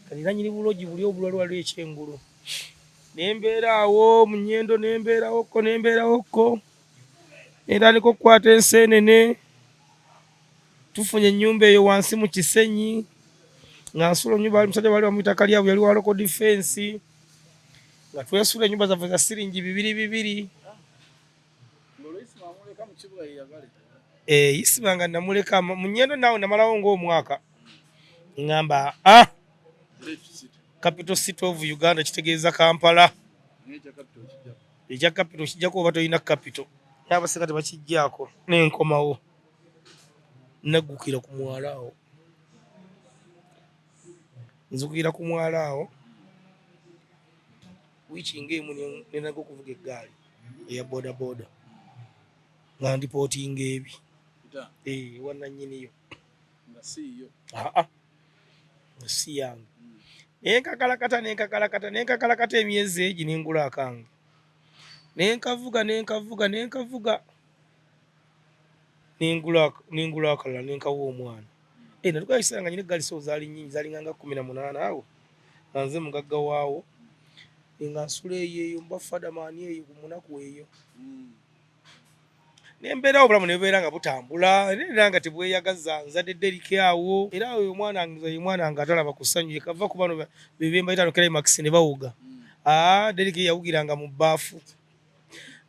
Kati nannyini bulogi buli obulwalwaliro ekyengulu. Ne mbeera awo mu Nnyendo ne mbeerawokko ne mbeerawokko. Ne ntandika okukwata enseenene. Tufunye ennyumba eyo wansi mu Kisenyi nga nsula ennyumba omusajja baali bamuyita Kalyabu yali wa local defense. Nga twesula ennyumba zaffe za siringi bibiri bibiri. Eh, Isima nga namuleka mu Nnyendo naawe namalawo ng'omwaka. Ngamba ah Capital City of Uganda kitegeeza Kampala. Ekya capital kijjako oba tolina capital. Naye abasinga tebakijjaako nenkomawo. Naggukira ku mwala awo. Nzukira ku mwala awo. Wiiki ng'emu nenaga okuvuga eggaali eya boda boda nga ndipootinga ebi ewa nannyiniyo. Aa nga si yange. Naye nkakalakata ne nkakalakata ne nkakalakata emyezi egi ne ngula akange. Ne nkavuga ne nkavuga ne nkavuga ne ngula akalala ne nkawa omwana. Eh, natuuka ekiseera nga nnyina eggaali so zaali nnyingi zaalinga nga 18 awo nga nze mugagga waawo. Nga nsula eyo eyo mba Fadamaani eyo ku munaku eyo. Ne mbeerawo obulamu ne bubeera nga butambula era nga tebweyagaza nzadde Derrick awo era oyo omwana ye mwana nga atalaba ku ssanyu ye kava ku bano be bembayita no climax ne bawuga. Ah, Derrick ye yawugiranga mu bbaafu.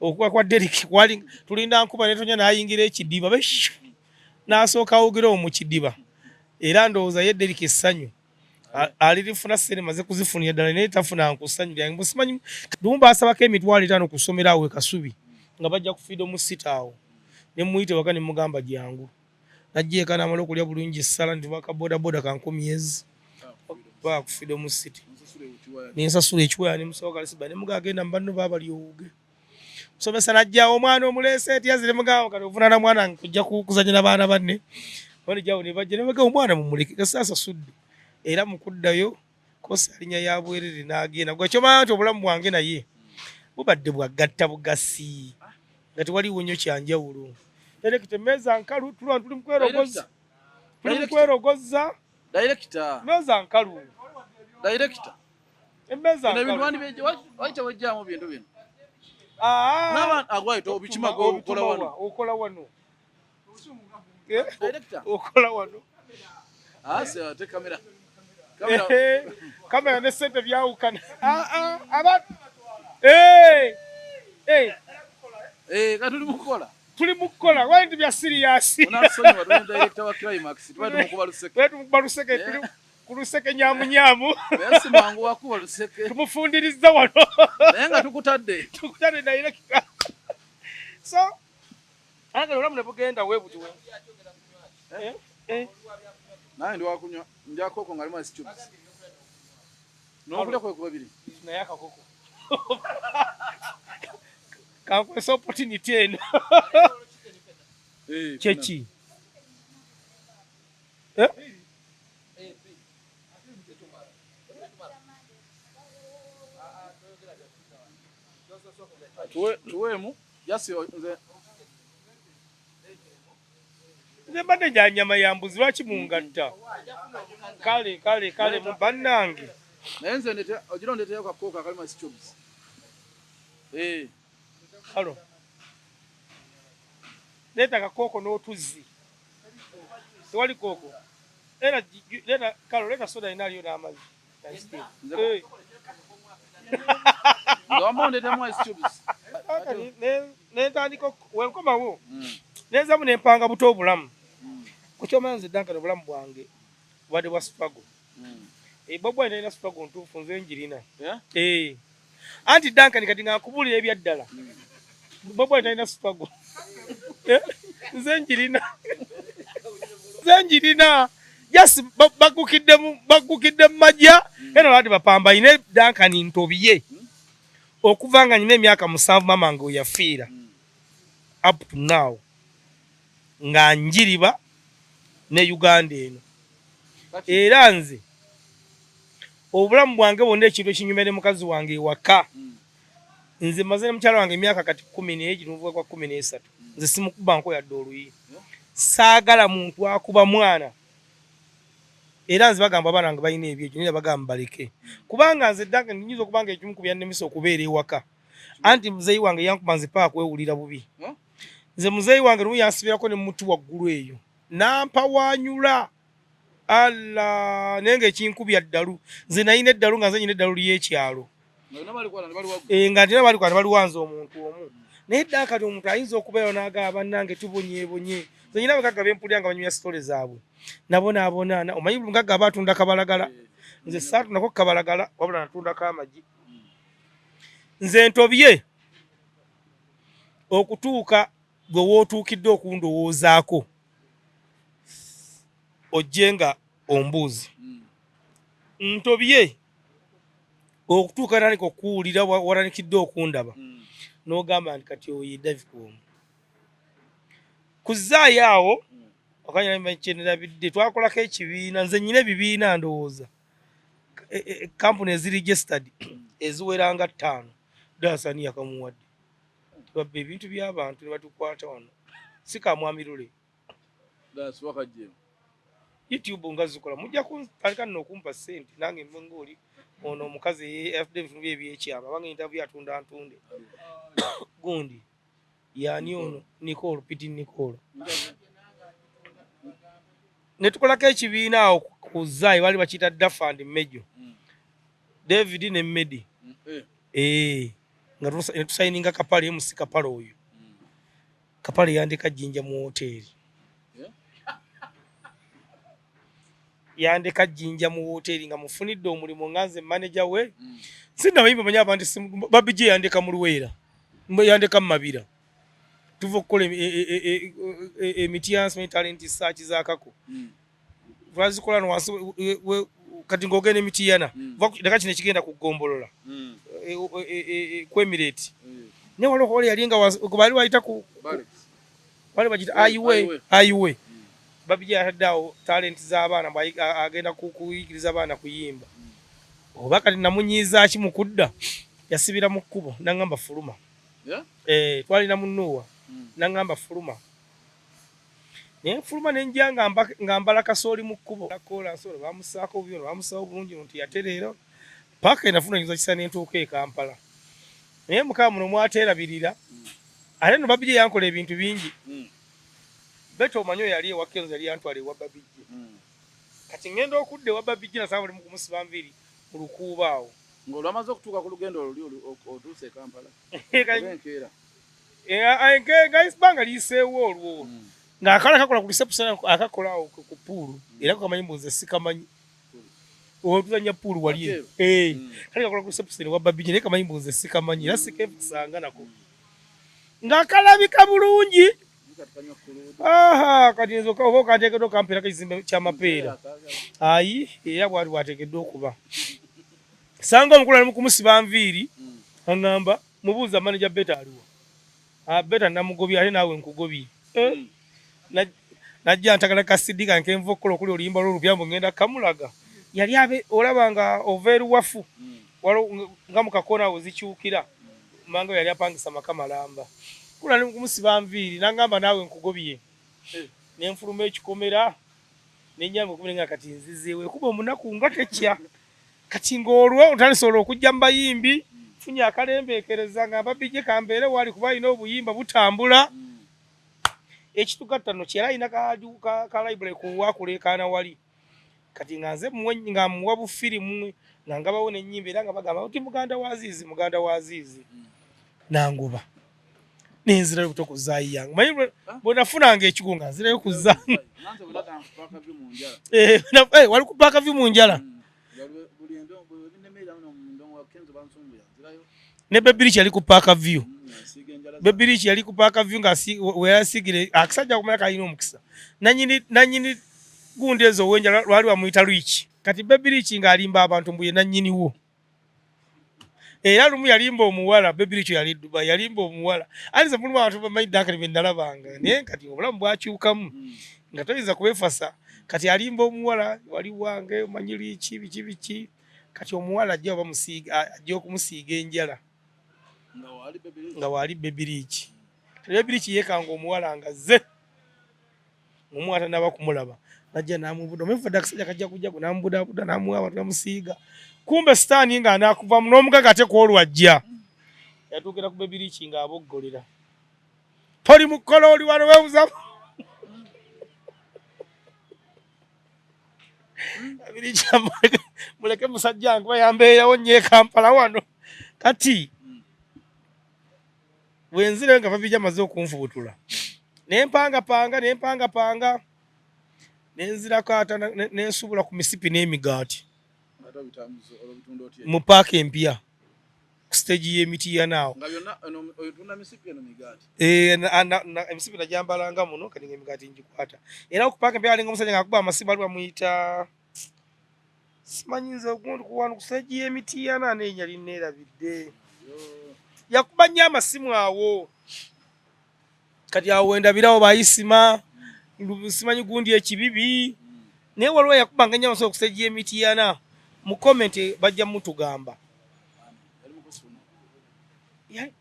Okuba kwa Derrick kwali tulinda nkuba netonya n'ayingira ekidiba n'asooka awugira omwo mu kidiba era ndowooza ye Derrick essanyu alirifuna ssente maze kuzifunira ddala naye tafuna ku ssanyu lyange mbu simanyi lumu baasabako 50,000 ku ssomero awo e Kasubi nga bajja ku Freedom City awo ne mmuyita ewaka ne mmugamba jangu najja eka n'amala okulya bulungi essala ne tuba ka bodaboda ka nkumi ezi paka ku Freedom City ne nsasula ekiwaya ne musaba kalisiba ne mugamba genda mu banno baabali owuge. Musomesa najja omwana omuleese etya zire mugamba kati ovunaana mwana wange kujja kuzannya na baana banne. Bano ne bajja ne bagamba omwana mumuleke kasita asasudde era mu kuddayo kkosi alinnya ya bwereere n'agenda. Gwe ky'omanya nti obulamu bwange naye bubadde bwagatta bugasi nga tewaliiwo nnyo kya njawulo. Direkita emmeeza nkalu tuli wano tuli mu kwerogozza tuli mu kwerogozza. Mmeeza nkalu. Director. Emmeeza Bino nkalu. ebintu wandi tewejjaamu bintu bino. Ah, N'abantu agwayi obikima gwe okola wano. Okola wano. Director. Okola wano. Ah, se ate kamera. Kamera. Kamera ne sente byawukana. Ah, ah, abantu. Eh. Eh. Eh, ka tuli mukukola. Tuli mukukola. Why ndi bya serious? Onasonyiwa tuli director wa Climax. Tuba tumukuba luseke. Tuba tumukuba luseke tuli ku luseke nyamunyamu. Naye si mangu wakuba luseke. Tumufundirizza wano. Naye nga tukutadde. Tukutadde director. So, agala obulamu ne bugenda we buti we. Eh, eh. Nange ndi wakunywa ndya koko nga alimu ice cubes. N'okulya kwe kuba biri. Naye akakoko. Kankozesa opportunity eno. Eh, Kyeki? Eh? Tuwe tuweemu just nze Nze mbadde nja nyama ya mbuzi lwaki mungatta? Kale kale kale mu bannange. Naye nze ndete ogira ondeteyo ka koko akalimu ice cubes. Eh. Halo. Leeta kakooko n'otuzzi. Tewali kooko. Leeta leeta kalo leeta soda yina aliyo n'amazzi. Eh. Nze wamma ondeetemu ice cubes. Kaka ne ntandika wenkomawo nenzamu nempanga buto obulamu. Kukyomanya nze Duncan obulamu bwange bubadde bwa struggle. Eh, Bobi Wine talina struggle ntuufu nze njirina. Yeah? Eh. Anti Duncan kati nga nkubuulira ebyaddala. Bobi Wine talina struggle. Eh, nze njirina. Nze njirina. Just baggukidde mu majja era olwati bapamba ine Duncan ntobye. Okuva nga nyina emyaka 7 mama nga yafiira. Up to now nga njiriba ne Uganda eno. Era nze obulamu bwange bwonna ekintu ekinyumira ne mukazi wange ewaka. Nze maze ne mukyala wange emyaka kati 10 n'ovuga kwa 13. Nze simukuba nko yadde oluyi. Saagala muntu akuba mwana. Era nze bagamba abaana bange balina ebyekyo naye bagamba baleke. Kubanga nze Duncan nnyinza okuba nga ekimu ku byannemesa okubeera ewaka. Anti muzeeyi wange yankuba nze paka kwewulira bubi. Nze muzeeyi wange lumu yansibirako ne muti waggulu eyo. Nampawaanyula. Allah naye ng'ekinkubya ddalu. Nze nalina eddalu nga nze nnyina eddalu ly'ekyalo. Eh, nga ntina bali kwata baliwanze omuntu omu. Naye ddala kati omuntu ayinza okubeerawo n'agamba bannange tubonyeebonye. Nze nnyina abagagga be mpulira nga banyumya sitole zaabwe. Nabonaabona omanyi buli mugagga aba atunda kabalagala. Nze saatundako kabalagala wabula natundako amagi. Nze ntobye okutuuka gwe w'otuukidde okundowoozaako ojje nga ombuuzi. Ntobye okutuuka natandika okuwulira watandikidde okundaba n'ogamba nti kati oyo ye David omu. Kuzzaayo awo kyenerabidde twakolako ekibiina nze nnyina ebibiina ndowooza kampuni eziri registered eziwera nga 5 Dasani yakamuwadde. Tubabba ebintu by'abantu ne batukwata wano. Si ka Mwami Lule. YouTube nga zikola mujja kuntandika nno okumpa ssente nange nve ng'oli ono omukazi afudde ebintu bye ebyekyama abange interview atunda ntunde. Gundi yaani ono Nicole Piti Nicole. Ne tukolako ekibiina awo ku Zai baali bakiyita Dafa and Mejo. David ne Medi. Eh, nga ne tusayininga Kapale MC Kapale oyo. Kapale yandeka Jjinja mu woteeri. Yandeka Jjinja mu woteeri nga mufunidde omulimu nga nze manager we. Sinnamanyi bamanyi abantu Babi J yandeka mu Luweera. Yandeka mu Mabira. Tuva okukola emiti ya nsi talent search za Kako. Twazikola no wansi kati ng'ogenda Emitiana. Leka kino ekigenda ku ggombolola. Ku Emirate. Naye waliwo wali yali nga baali bayita ku bali bagita Highway Highway. Babi J yatadde awo talent z'abaana mbu agenda kuyigiriza abaana kuyimba. Oba kati namunyiiza ki mu kudda yasibira mu kkubo n'aŋŋamba fuluma. Eh, twalina mu Nuuwa n'aŋŋamba fuluma. Naye nfuluma ne nja nga mbala kasooli mu kkubo. Koolaasi ono baamussaako bubi ono baamussaako bulungi ono teyatereera. Ppaaka enafuna nyinza kisa ne ntuuka e Kampala. Naye Mukama muno mwateerabirira. Ate nno Babi J yankola ebintu bingi. Betty omanyi oyo yali ewa Kenzo yali yantwala ewa Babi J. Kati ŋŋenda okudda ewa Babi J nasanga bali mu kumusiba nviiri mu lukuubo awo. Ng'olwamaze okutuuka ku lugendo olwo luli otuuse e Kampala. Oba enkeera. Nga ebbanga liyiseewo olwo. Ng'akala kakola ku reception akakola awo ku pool era kamanyi mbu nze sikamanyi. Otuzannya pool wali eyo. Eh, kale kakola ku reception ewa Babi J naye kamanyi mbu nze sikamanyi era sikefusanga nako. Ng'akalabika bulungi. Aha, kati nze oba okanteekeddwa okampeerako ekizimbe ky'amapeera. Ayi, era bwati bwateekeddwa okuba. Sanga omukulu ali mu kumusiba nviiri, aŋŋamba, mubuuza manager Beta aliwa? Ah, Beta namugobye ate naawe nkugobye. Eh, najja ntagala ka CD kange kenva okukola okuli oluyimba lw'olupya mbu ŋŋenda kamulaga. Yali abe olaba nga ova eruwafu, waliwo nga mu kakoona awo zikyukira. Mmange yali apangisa maka malamba. Kula ne kumusiba nviiri n'angamba naawe nkugobye. Eh. Ne nfuluma ekikomera ne nnyamba okumira nga kati nzizeewo ekuba omunaku nga tekya. Kati ng'olwo otandise olwo okujja mu bayimbi nfunye akalembeekereza nga mbabijje kambeere wali kuba alina obuyimba butambula. Ekitugatta nno kyera alina ka library ku wakuleekaana wali. Kati nga nze nga muwa bufirimu nga ngabawo n'ennyimba era nga bagamba nti muganda wa Azizi, muganda wa Azizi. Nangoba nenzirayo buto ku zaayi yange. Manyi bwe nafunanga ekigo nga nzirayo ku zaayi. Eh, eh, wali ku paaka view mu njala. Ne Bebiriki yali ku paaka view. Bebiriki yali ku paaka view nga weyasiigire akasajja kumala kalina omukisa. Nanyini nanyini gundi ezo owenjala lwali bamuyita Rich. Kati Bebiriki ng'alimba abantu mbu ye nannyini wo. Era lumu yalimba omuwala, Bebiriki yali Dubai, yalimba omuwala. Anti nze mulimu abantu bamanyi Duncan be nalabanga naye kati obulamu bwakyukamu nga toyinza kubefasa. Kati alimba omuwala wali wange omanyi Rich biki biki. Kati omuwala ajja bamusiiga ajja okumusiiga enjala nga waali Bebiriki. Bebiriki yeekanga omuwala nga zze. Omuwala tanaba kumulaba najja namubuda omanyi akasajja kajja kujja gwe namubudabuda namuwa abantu namusiiga kumbe sitaani nga anakuvamu n'omugaga ate kwolwo ajja yatuukira ku Bebiriki ng'aboggolera toli mukola oli wano weebuza muleke musajja wange bayambeerawo nnyo e Kampala wano kati bwenzirayo nga babija amaze okunfubutula nempangapanga nempangapanga nenzirako ata nensubula ku misipi n'emigaati mu paaka empya ku stage y'emitiyana awo eh, emisipi nagyambalanga muno kati nga emigaati ngikwata era ku paaka empya alinga omusajja ng'akuba amasimu bali bamuyita simanyi nze ogundi kuwano ku stage y'emitiyana nenya linneerabidde yakuba nnyo amasimu awo kati awo wendabirawo bayisima simanyi gundi ekibibi naye waliwo yakubanga nnyo amasimu ku stage y'emitiyana mu comment bajja mutugamba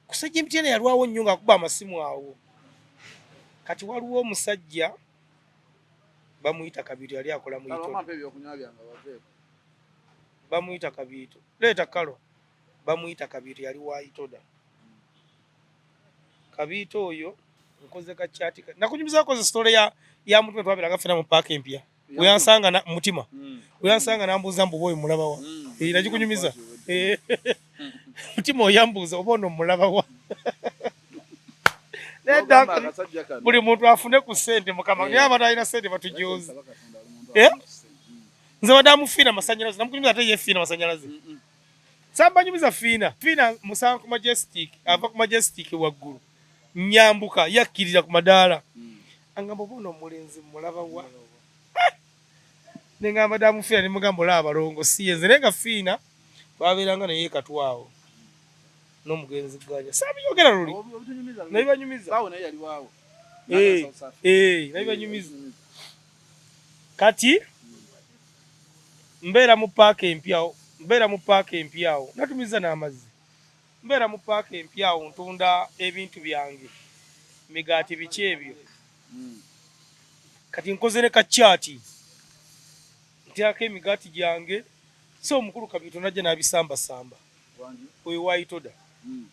ku stage y'emitiyana yalwawo nnyo ng'akuba amasimu awo kati waliwo omusajja bamuyita Kabiito yali akola mu Itono. Bamuyita Kabiito. Leeta kalo. Bamuyita Kabiito yali wa Itoda. Kabiito oyo nkoze ka chat nakunyumiza koze story ya ya mutume twabera ffena mu park empya. Weyansanga na mutima. Weyansanga nambuuza mbu boy mulaba wa. Eh nagikunyumiza. Eh. Mutima oyambuuza oba ono mulaba wa. Nedda buli muntu afune ku ssente mukama naye abantu alina ssente batujoozi. Eh? Nze wadde amufiina masanyalaze namukunyumiza ate ye fiina masanyalaze. Sambanyumiza fiina. Fiina musanga ku Majestic ava ku Majestic waggulu nyambuka yakkirira ku madaala. Angamba oba ono omulenzi mulaba wa? Ne ngamba damu fiina ne mugamba olaba abalongo si ye nze naye nga fiina twabeeranga naye katwawo. N'omugenzi Ganya saabiyogera luli nabibanyumiza eh, eh, nabibanyumiza kati mbeera mu paaka empya mbeera mu paaka empya awo natumiza n'amazzi mbeera mu paaka empya awo ntunda ebintu byange migaati biki ebyo kati nkoze ne kakyati nteekako emigaati gyange so omukulu Kabiito najja n'abisambasamba oyo waitoda hmm.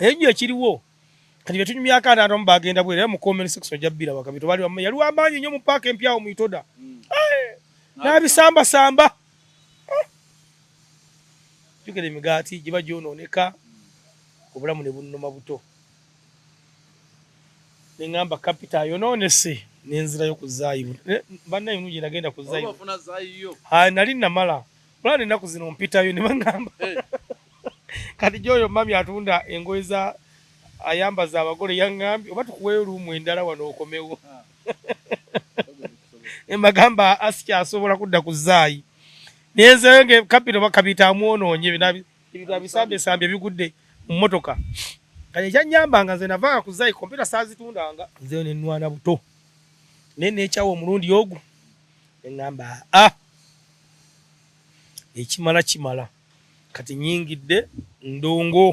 Ekyo ekiriwo kati byetunyumyako ate abantu bagenda bwera era mu comment section ojja bbira bakabito bali yali wamaanyi nnyo mu paaka empya awo mu itoda hmm. n'abisambasamba eh. Jjukira emigaati giba gyonooneka obulamu ne bunnuma buto ne ŋŋamba kapita ayonoonese ne nzirayo ku zaayi bannaye gye nagenda ku zaayi nali namala Olaba ennaku zino mpitayo ne baŋŋamba eh. kati gyoyo mami atunda engoye za Ayambaza abagole yaŋŋambye oba tukuweeyo luumu endala wano okomewo. Ah. Embagamba asikyasobola kudda ku zaayi. Nenzeyo nge kapito bakabita amwonoonye ebintu abisambesambye bigudde mu mmotoka. Kati ekyannyambanga nze navanga ku zaayi kompyuta saazitundanga. Nzeyo ne nnwana buto naye neekyawa omulundi ogwo ne ŋŋamba aa ekimala kimala kati nnyingidde ndongo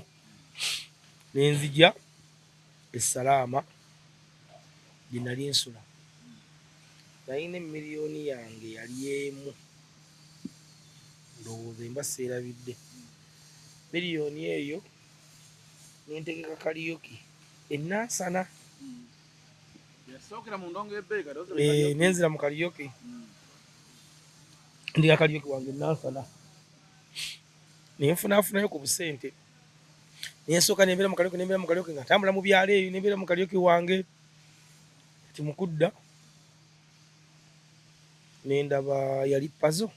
ne nzija e Salaama gye nali nsula. Nalina emiliyoni yange yali emu ndowooza emba seerabidde. Miliyoni eyo ne ntegeka kaliyoki e Nansana. Eh, ne nzira mu kaliyoki ndiga kaliyoki wange e Nansana ne nfunaafunayo ku busente ne nsooka ne mbeera mu kaliyoki ne mbeera mu kaliyoki nga ntambula mu byalo eyo ne mbeera mu kaliyoki wange kati mu kudda ne ndaba yali pazo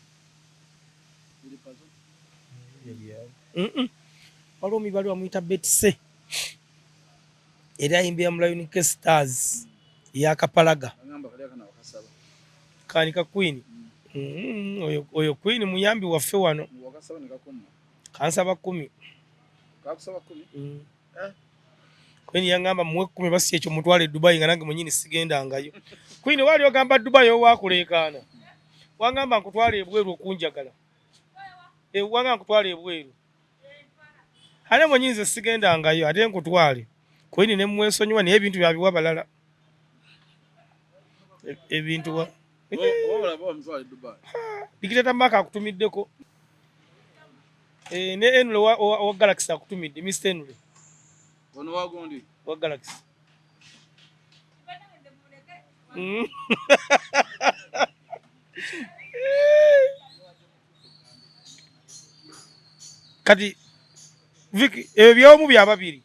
waliwo omubali bamuyita Betise era ayimbira mu Lion K Stars eya Kapalaga kani ka Queen mm, oyo, oyo Queen muyambi waffe wano kansaba kumi mm. eh? Queen yangamba muwe kumi basi ekyo mutwale Dubai nga nange mwenyini sigendangayo Queen wali ogamba Dubai owakuleekaana wangamba nkutwale ebweru okunjagala e, wangamba nkutwale ebweru ate mwenyini nze sigendangayo ate nkutwale Queen ne mwesonyiwa naye ebintu byabiwa balala ebintu wa Dikitata Mark akutumiddeko eh, ne Enule wa, wa, wa Galaxy akutumidde Mr Enule ono wagundi wa Galaxy mm. Kati Vicky ebyo byomu bya babiri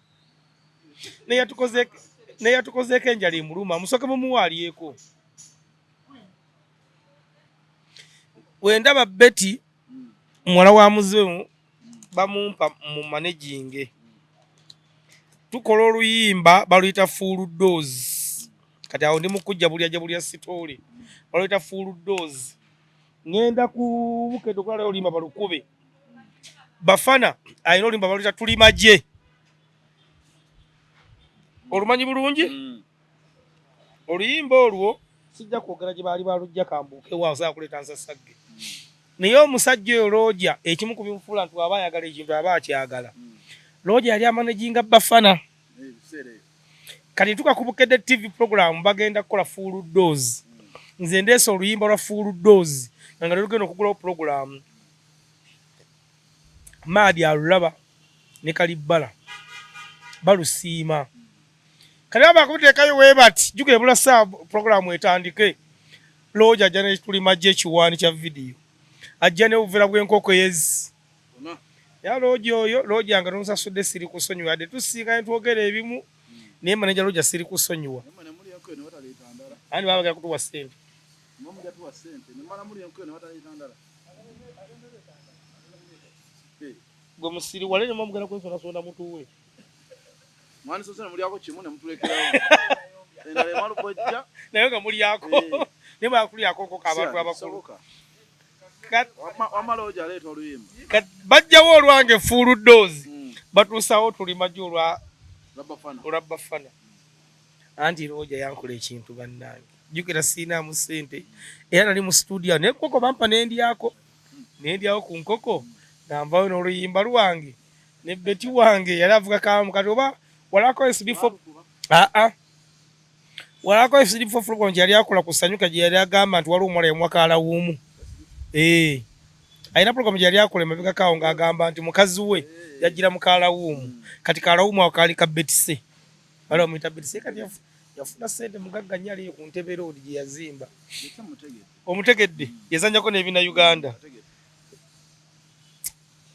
neyatukozeeko enjala emuluma musoke mumuwaalyeko wendaba Betty muwala wa muzimu bamumpa mu manejinge tukola oluyimba baluyita full dose kati awo ndi mukujja bulya jabulya sitoole baluyita full dose ngenda ku bukedde okulala oluyimba balukube bafana alina oluyimba baluyita tuli magye olumanyi bulungi mm. Oluyimba olwo sijja kwogera gye baali balujja kambuukewo awo saagala kuleeta nsasagge. Naye omusajja oyo Looja ekimu ku bimufuula nti bw'aba ayagala ekintu aba akyagala. Looja yali amanaginga Bafana. Kati ntuuka ku Bukedde TV program bagenda kukola full dose. Nze ndeese oluyimba lwa full dose nga nga lwe lugenda okuggulawo pulogulaamu. Maadi alulaba ne Kalibbala balusiima. Kati baba kuteekayo webati jjukira ebula ssaawa pulogulaamu etandike looja ajja ne tuli magye ekiwaani kya vidiyo ajja ne buvera bw'enkoko ezi era looja oyo looja nga tomusasudde siri kusonyiwa yadde tusinkanye twogera ebimu naye maneja looja siri kusonyiwa ani baba bagenda kutuwa ssente gwe musiri wale ne mugenda kwesonasonda mutuwe Mwanisose ne mulyako kimu ne mutulekerawo. Endala emala okujja. Naye nga mulyako. Eh. Naye mwakulyako nkoko abantu abakulu. Wamala oja aleeta oluyimba. Bajjawo olwange full dose. Hmm. Batuusawo tuli magye olwa olwa Bafana. Anti Roger yankola ekintu bannange. Jjukira siinaamu ssente era nali mu studio naye nkoko bampa ne ndyako. Ne ndyawo ku nkoko nga nvaayo n'oluyimba lwange. Ne Betty wange yali avuga kamu kati oba walako SB4 aa ah, ah. walako SB4 program gye yali akola ku Sanyuka gye yali agamba nti waliwo omuwala yamuwa kalawuumu eh alina program gye yali akola emabega kaawo ng'agamba nti mukazi we yajjira mu kalawuumu kati kalawuumu ako kaali ka Betty bali bamuyita Betty kati yafuna ssente mugagga nnyo aliyo ku Ntebe Road gye yazimba omutegedde yazannyako n'ebina Uganda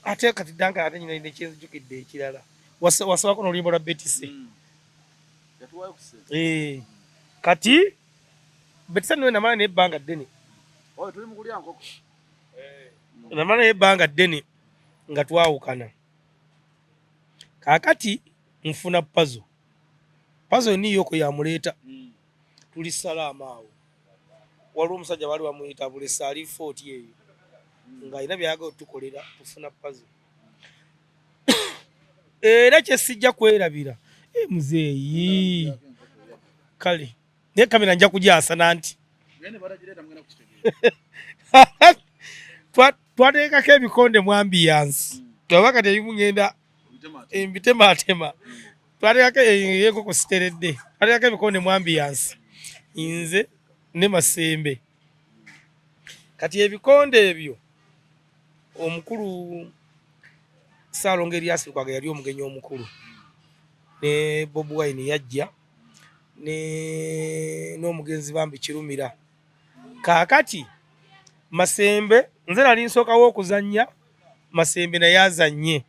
ate kati Duncan ate nyina nekyenzijukidde ekirala wasabako n'oluyimba lwa Betise mm. eh, kati Betise niwe namala naye ebbanga ddene eh. namala naye ebbanga ddene nga twawukana kaakati nfuna pazo. Pazo niyo ko yamuleeta. Tuli salaama awo, waliwo omusajja baali bamuyita Bulesa, ali footi eyo, ng'alina byayagala otukolera. Tufuna Pazo, era kyesijja kwerabira, muzeeyi kale, naye kamera nja kugyasana nti twateekako ebikonde mu ambiance, oba kati ebimu ngenda embitematema. Twateekako enkoko siteredde, twateekako ebikonde mu ambiance, nze ne Masembe. Kati ebikonde ebyo, omukulu Ssaalongo Erias Lukwago yali omugenyi omukulu, ne Bobi Wine yajja n'omugenzi bambi Kirumira. Kaakati Masembe, nze nali nsookawo okuzannya, Masembe naye azannye.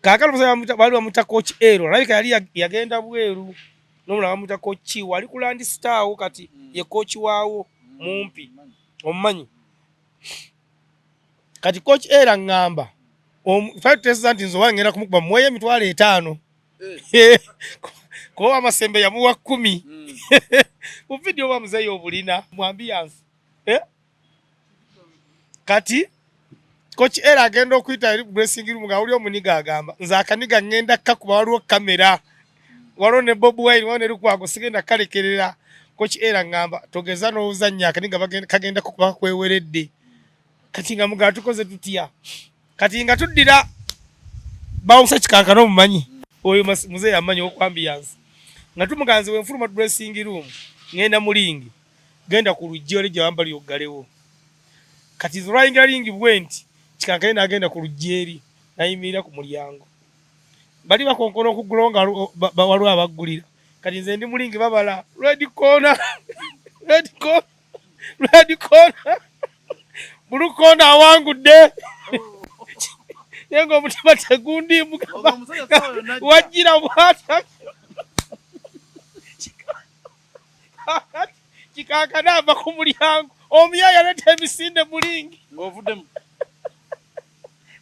Kaakati omusajja baali bamuta Coach Ero, alabika yali yagenda bweru, n'omulala bamuta Coach wali ku Land Star wo, kati ye coach waawo mumpi omumanyi. Kati Coach Era ŋŋamba twali tuteeseza nti nze owange ngenda kumukuba muweeyo 50,000, kuba Masembe yamuwa 10. Mu vidiyo oba muzeeyi obulina mu ambiance. Kati Coach Era agenda okuyita eri dressing room nga wuli omuniga agamba, nze akaniga ŋŋenda kakuba, waliwo kamera, waliwo ne Bobi Wine, waliwo ne Lukwago, sigenda kalekerera. Coach Era ŋŋamba, togeza n'ozannya akaniga kagenda kukuba kakweweredde. Kati nga mugala tukoze tutya? Kati nga tuddira bawusa kikankana, omumanyi oyo muzeeyi amanyi oku ambiance, nga tumuganze wenfuluma dressing room ŋŋenda mu ring, genda ku luggi oli gye wambali oggalewo. Kati nze olwayingira ring bwe nti, kikankane n'agenda ku luggi eri n'ayimirira ku mulyango, bali bakonkona okuggulawo nga waliwo abaggulira. Kati nze ndi mu ring, babala red corner, red corner, red corner, blue corner, awangudde, naye ng'omutima tegundiimu. Wajjira bwata kikankana ava ku mulyango, omuyaaya aleeta emisinde mu ring. Ng'ovuddemu.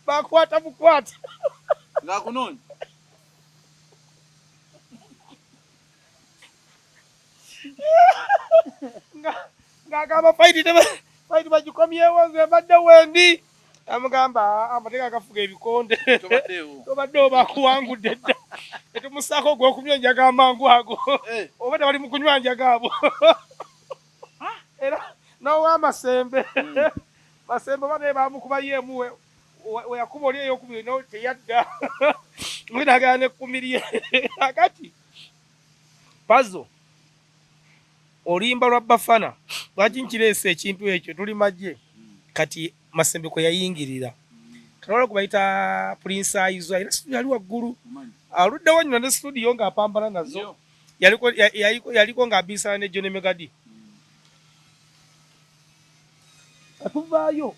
Bakwata bukwata. Ng'akunoonya. Ng'agamba fight fight bagikomyewo, nze mbadde wendi. Amugamba amateeka agafuga ebikonde, tobaddewo, bakuwangudde dda. Netumusaako ogw'okunywa enjaga amangu ago, oba tebali mu kunywa njaga abo. Era n'owamasembe Masembe oba naye bamukubayo emu, weyakuba oli eyokubiri no teyadda, nagana nekkumi lye. Akati Pazo oluyimba lwa Bafana lwaki nkireese ekintu ekyo, tuli magye. Kati Masembe kwe yayingirira kati gwe bayita Prince Aizo, alina studio ali waggulu, aluddewo nnyina ne studio ng'apambana nazo, yaliko ng'abiisana ne John Megadi. Katuvaayo,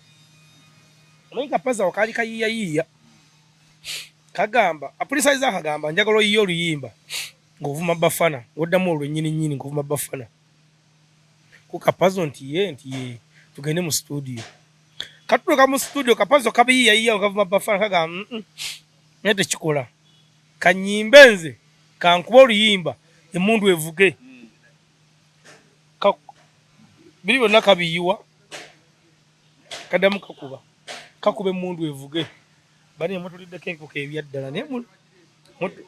omanyi kapaza wakaali kayiiyayiiya, kagamba Prince Aizo, akagamba njagala oyiye oluyimba ng'ovuma Bafana, ng'oddamu olwo nnyini nnyini ng'ovuma Bafana ku Kapazo, nti ye nti ye tugende mu studio. Katutuuka mu studio, Kapazo kabiyiiyayiiya kavuma Bafana, kagamba naye tekikola, kanyimbe nze kankuba oluyimba emundu evuge. Biri byonna kabiyiwa, kaddamu kakuba kakuba emundu evuge. Bane mutuliddeko enkoko ebyaddala, naye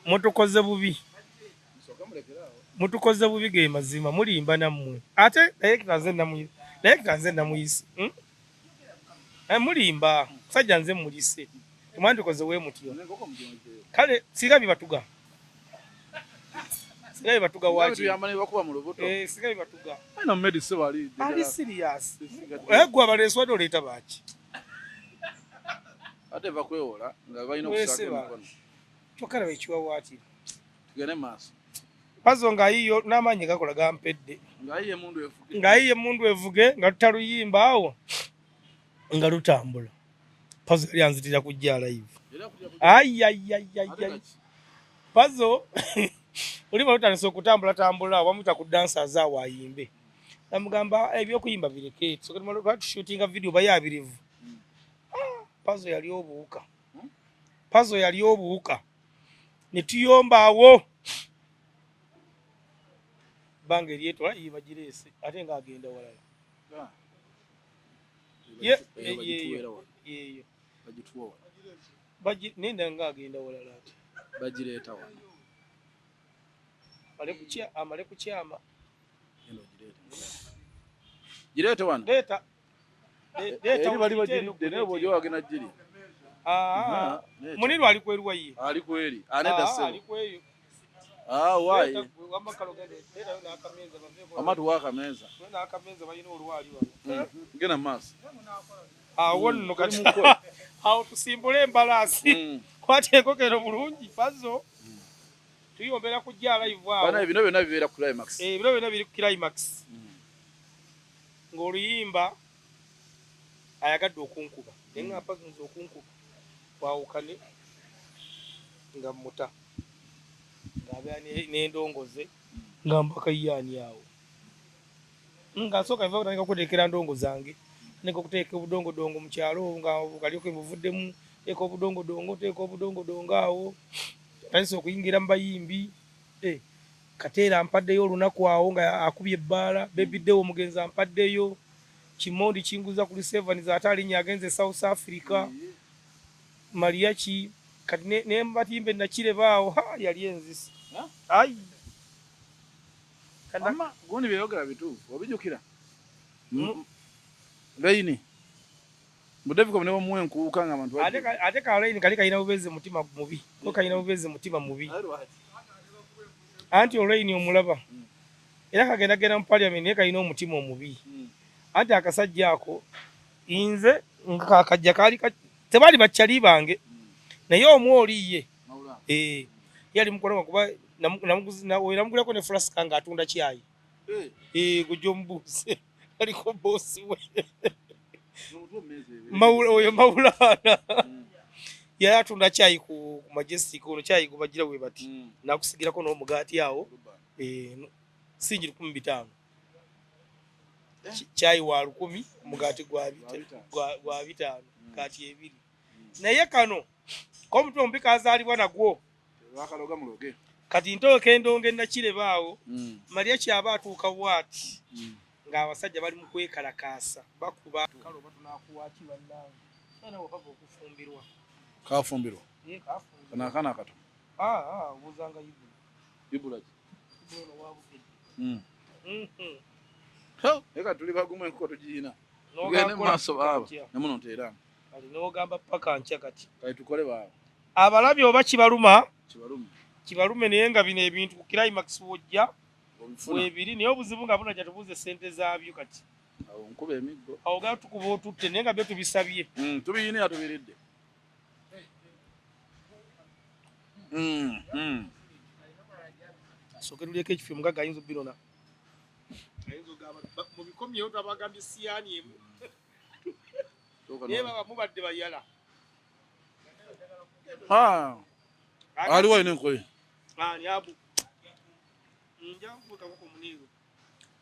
mutukoze bubi, mutukoze bubi, ge mazima. Mulimba nammwe. Ate director nze namuyise, Mulimba musajja nze mulise, temwandikoze we mutyo. Kale singa bibatuga, singa bibatuga waki, singa bibatuga. Ali serious gwe abaleesi wadde oleeta baki? Ate bakwewola nga balina okusaako emikono. Kyokka laba ekiwawaatiro. Tugende maaso. Pazo ng'ayiyo n'amaanyi gakola gampedde, ng'ayiye emundu evuge, nga tutaluyimba awo nga lutambula. Pazo yali anzitira kujja live, ayayayayay. Pazo olima lutandise okutambula tambula, wamuta ku dancers awo ayimbe, namugamba ebyokuyimba bireke, tushootinga video bayo abirivu. Pazo yali obuwuka, Pazo yali obuwuka, ne tuyomba awo. Ebbanga eryetwala ye bagireese ate ng'agenda walala. Yeeyo nenda ng'agenda walala ate bagireeta wano amale kukyama. Gireete wano. Leeta. Eri bali bagiridde naye bw'ojja wagenda giri. Ah, Muniru ali kweruwa ye. Ali kweri. Anedda ssebo. Ali kweyo. Ah, why? Wamma kalo gende leetayo n'akameeza baveeko. Wamma tuwa akameeza. Tuwe n'akameeza balina olwali wano. Genda mu maaso. Awo nno kati awo tusimbule embalaasi. Kwata enkoko eno bulungi pazo. Tuyombera kujja live awo. Bana bino byonna bibeera ku Climax. Eh, bino byonna biri ku Climax. Ng'oluyimba ayagadde okunkuba. Naye nga pazo nze okunkuba. Twawukane nga mmuta. Ng'abeera n'endongoze nga mbaka yaani awo. Nga nsooka nva kutandika kuteekera ndongo zange. Ntandika okuteeka obudongodongo mu kyalo nga kalyoke buvuddemu, teeka obudongodongo, teeka obudongodongo awo. Ntandise okuyingira mu bayimbi. Eh, Kateera ampaddeyo olunaku awo nga akubye ebbaala, Baby Deo omugenzi ampaddeyo, Kimondi kinguza ku Lusevani ate alinnya agenze e South Africa. Mariachi kati ne mbatimbe Nakireba awo ha yali enzisi. Ai. Mama gundi byeyogera bituufu obijjukira? Laini. Budeviko ne bamuwa enkuuka nga abantu ate ka Laini kali kalina bubeezi mutima mubi. Ko kalina bubeezi mutima mubi. Anti Olaini omulaba. Era kagenda genda mu parliament naye kalina omutima omubi. Anti akasajja ako nze nga kakajja kaali tebaali bakyali bange. Naye omu oli ye. Eh, yali mukola kuba namugulako ne flask ng'atunda kyayi. Eh, gujja omubuuze. Aliko boosi we. Oyo Maulana. Yali atunda kyayi ku Majestic ono kyayi gubagira bwe bati. Nakusigirako n'omugaati awo. Eh, singi 15. Kyayi wa 10, omugaati gwa 5, kati 2. Naye kano k'omutwe omubi kazaalibwa nagwo. Kati ntooka endongo Nakireba awo, Maria kyaba atuuka bw'ati ng'abasajja bali mu kwekalakaasa bakuba. Kale oba tunaakuwa ki bannange? Nawe wapava okufumbirwa. Kafumbirwa? Ee, kafumbirwa. Kano akaana akato? Ah, obuuzanga Ibula. Ibula ki? Ibula ono wa Bukedde. Naye kati tuli bagumu enkoko tugiyina. Tugende mu maaso baaba. Ne muno nteeramu. Kale n'ogamba paka nkya kati. Kale tukole baaba. Abalabi oba kibaluma? Kibalume. Kibalume naye nga bino ebintu ku Climax w'ojja weebiri naye obuzibu nga bunajja tubuuze ssente zaabyo kati. Awo nkuba emiggo. Awo ga tukuba otutte naye nga byo tubisabye. Tubiyina era tubiridde. Sooke tulyeko ekifo omugagga ayinza obbirona. Ayinza ogamba mubikomyewo twabagambye siyaani emu. Naye baba mubadde bayala. Aliwo alina enkoye. Ani abu? Nja kuvuga ku muniiro.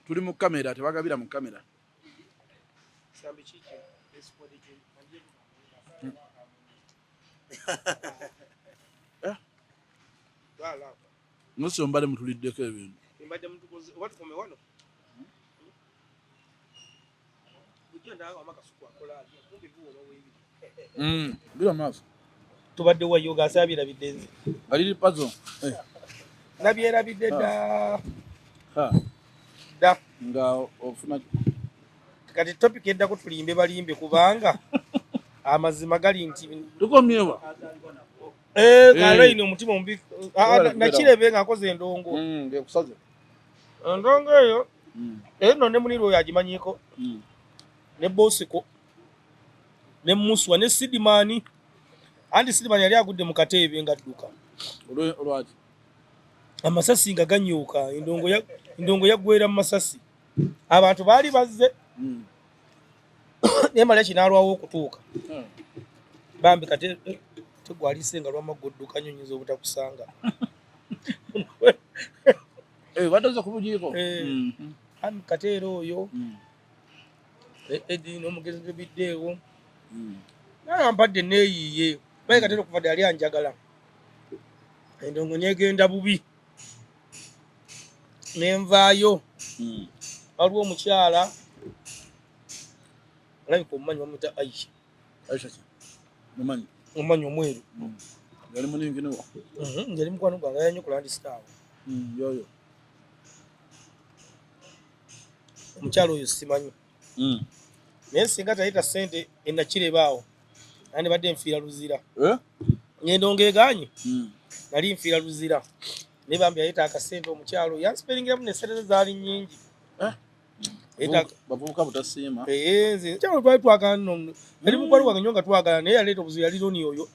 Tuli mu kamera tebagabira mu kamera. Sambi kiki? Esquad gye. Wala. Musi mbadde mutuliddeko ebintu. Mbadde mutukoze oba tukome wano? Bujja ndawo amakasuku akola alya kumbe biwooma weebiri. Gira maaso. Tubadde wa yoga asaabirabidde nze. Aliri pazo. Nabyerabidde dda. Dda. Nga ofuna kati topic eddako tulimbe balimbe kubanga amazima gali nti tukomyewa. Kalaini omutima omubi Nakirebe nga akoze endongo. Ng'ekusaze. Endongo eyo eno ne Muniru oyo agimanyiiko. Ne Bosiko ne Muswa ne Sidimani. Anti Sidimani yali agudde mu kateebe ng'adduka. Olwaki? Amasasi nga ganyuka, endongo yaggwera mu masasi. Abantu baali bazze. Naye Maria kinaalwawo okutuuka. Bambi kati tegwalise nga lwamaggo odduka nnyo nnyinza obutakusanga. Badde ku bujiiko. Bambi Kateera oyo. Edi n'omugenzi Bebiddeewo. Naye ampadde neeyiiye. Baye Kateera okuva dda yali anjagala. Endongo n'egenda bubi. Nenvaayo. Waliwo omukyala alabika omumanyi, bamuyita Aisha. Aisha ki? Mumanyi. Omumanyi omweru. Yali muninkini wo? Yali mukwano gwange, yali nnyo ku Land Star. Yoyo. Omukyala oyo simanyi. Naye singa tayita ssente enakireba awo, nandibadde nfiira Luzira. Eh? Ngendo ng'egaanye. Nali nfiira Luzira. Naye bambi yayita akasente omukyalo oyo yansiperingiramu ne ssente ze zaali nnyingi. Eh? Bavubuka butasiima. Eh, nze kyalo twali twagala nno, yali mukwano gwange nnyo nga twagala, naye yaleeta obuzibu, yali Loni oyo.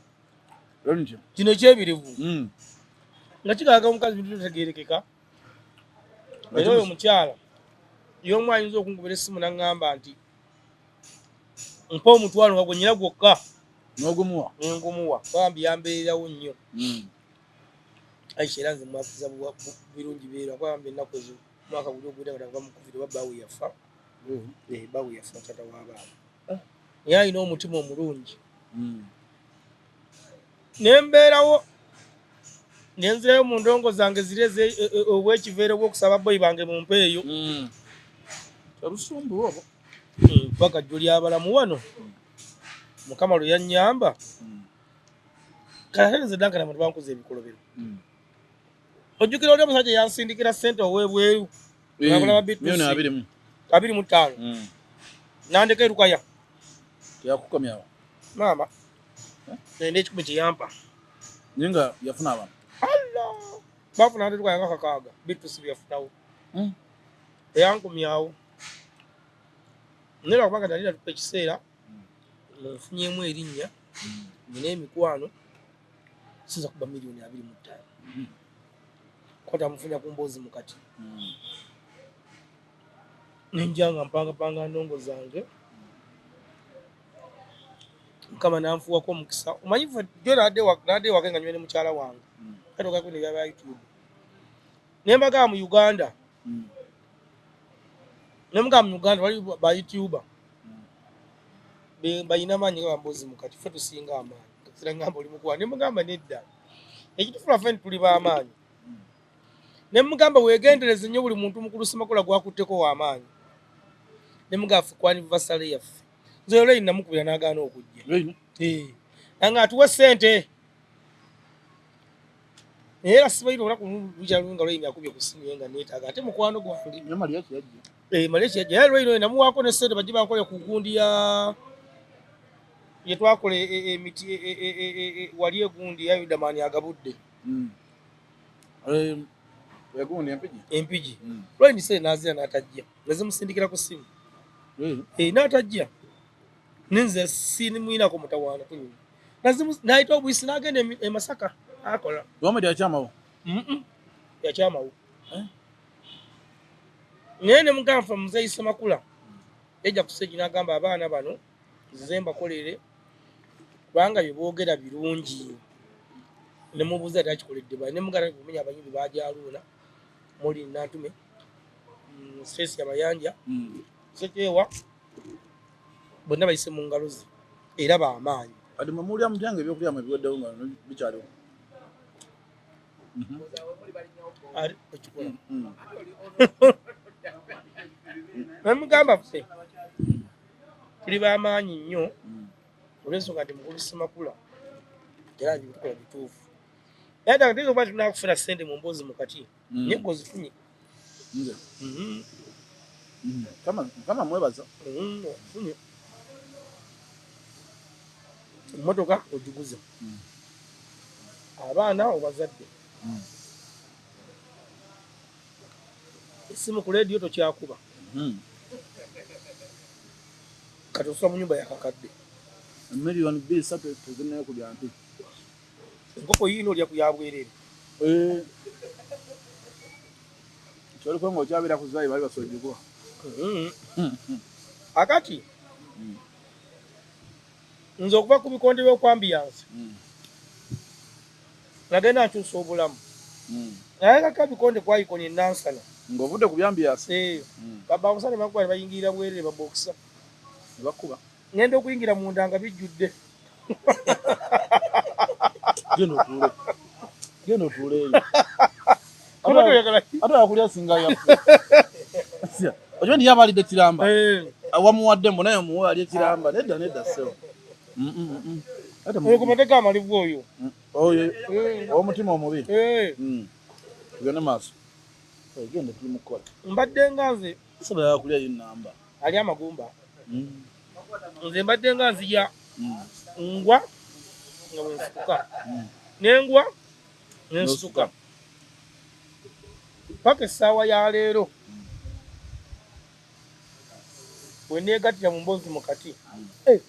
Loni ki? Kino ekyebirevu. Nga kigalaga omukazi bintu bitategeerekeka. Era oyo omukyala y'omu ayinza okunkubira essimu n'aŋŋamba nti mpa 500 nga gwe nnyina gwokka. N'ogumuwa? Ne ngumuwa. Bambi yambeererawo nnyo. Aisha era nze mwakiza birungi beera, kuba bambi ennaku ezo mwaka guli ogwenda nga tava mu COVID oba bbaawe yafa. Eh, bbaawe yafa, taata w'abaana. Naye alina omutima omulungi. Ne mbeerawo ne nzirayo mu ndongo zange ziri obw'ekiveera obw'okusaba boyi bange mumpeeyo. Olusumbu obwo. Paka jjo ly'abalamu wano. Mukama lwe yannyamba. Kale ate nze Duncan abantu bankoze ebikolobero. Ojjukira oli omusajja yansindikira ssente ow'ebweru Nakola ba B2C. Miliyoni 20. 25. Nandeka erukaya. Teyakukomyawo. Maama. Nenda 1,000 teyampa. Naye nga yafuna abantu. Allah! Bafuna erukaya nga 6 B2C bye yafunawo. Teyankomyawo. Naye lwakubanga nali natuuka ekiseera nfunyeemu erinnya, nina emikwano, siyinza kuba miliyoni 25. Kuba tamufunya ku mboozi mu kati. Nenja nga mpangapanga ndongo zange. Mukama n'anfuuwako omukisa. Omanyi ffe jjo nadde ewaka nga nywe ne mukyala wange. Kati ogako ne byaba YouTube. Ne mbagamba mu Uganda. Ne mugamba mu Uganda wali ba YouTuber. Balina amaanyi nga bamboozi mu kati, ffe tusinga amaanyi. Kasira ngamba oli mukuwa. Ne mugamba nedda. Ekituufu lwaffe nti tuli b'amaanyi. Ne mugamba weegendereze nnyo buli muntu mukulu Ssemakula gw'akutteko w'amaanyi. Ne mugamba ffe ku anniversary yaffe. Nze oyo Lane namukubira n'agaana okujja. Lane? Eh. Nga atuwe ssente. Naye era simanyi olunaku lujja lumu nga Lane akubye ku ssimu ye nga neetaaga ate mukwano gwange. Naye Mariachi yajja. Eh, Mariachi yajja. Era Lane oyo namuwaako ne ssente bajje bankole ku gundi ya ye twakola emiti wali egundi ya Yudaman agabudde. Egundi Empigi. Empigi. Lane ssente n'azira n'atajja. Nga zimusindikira ku ssimu. Eh, n'atajja. Nenze sinimwinako mutawaana tunyuma. N'ayita obuyisi n'agenda e Masaka akola. Muhammad yakyamawo? Yakyamawo. Eh? Naye ne mugamba Muzeeyi Ssemakula yajja ku stage n'agamba abaana bano nze mbakolere kubanga bye boogera birungi. Ne mubuuza ati akikoledde bani, ne mugamba kumenya abayimbi bajaluuna muli Nantume, Stress Abayanja, Ssekyewa, bonna bayise mu ngalo ze era b'amaanyi. Kati mwe mulya mutya nga ebyokulya mwe biweddewo nga bikyaliwo? Ali ekikola. Ne mugamba ffe tuli b'amaanyi nnyo olw'ensonga nti mukulu Ssemakula era bye tukola bituufu. Naye ddala tuyinza okuba tunakufuna ssente mu mboozi mu kati, naye gwe ozifunye. Nze? Mukama mwebaza. Ozifunye. Emmotoka ogiguze. Abaana obazadde. Essimu ku leediyo tokyakuba. Kati osula mu nnyumba yakakadde. Miliyoni 2 3 tezinnayo ku bya Mpigi. Enkoko yiino olya ku ya bwereere. Kyoliko ng'okyabeera ku zaayi bali basobola ogikuwa. Akati nze okuva ku bikonde by'okwambiyansi nagenda nkyusa obulamu. Naye kaka bikonde kwayikoni e Nansana. Ng'ovudde ku byambiyasi. Babakusa ne bakuba ne bayingirira bwereere babokisa. Ne bakuba. Ngenda okuyingira munda nga bijjudde. Genda otuule. Genda otuule eyo. Oba toyagala Ate Ate akulya singa yaffe. Okimanyi nti yaba alidde kiramba. Eh. Wamuwadde mbu naye muwe alye kiramba. Nedda nedda ssebo. Mm, mm, mm. Ate Oyo ku mateka amalivu oyo. Oyo omutima omubi. Eh. Tugende maaso. Genda tuli mu kukola. Mbadde nga nze Sobola yakulya yo namba. Ali amagumba. Nze mbadde nga nzija ngwa nga bwe nsituka. Nengwa ne nsituka. Paka essaawa ya leero bwe neegattira mu mboozi mu kati. Eh,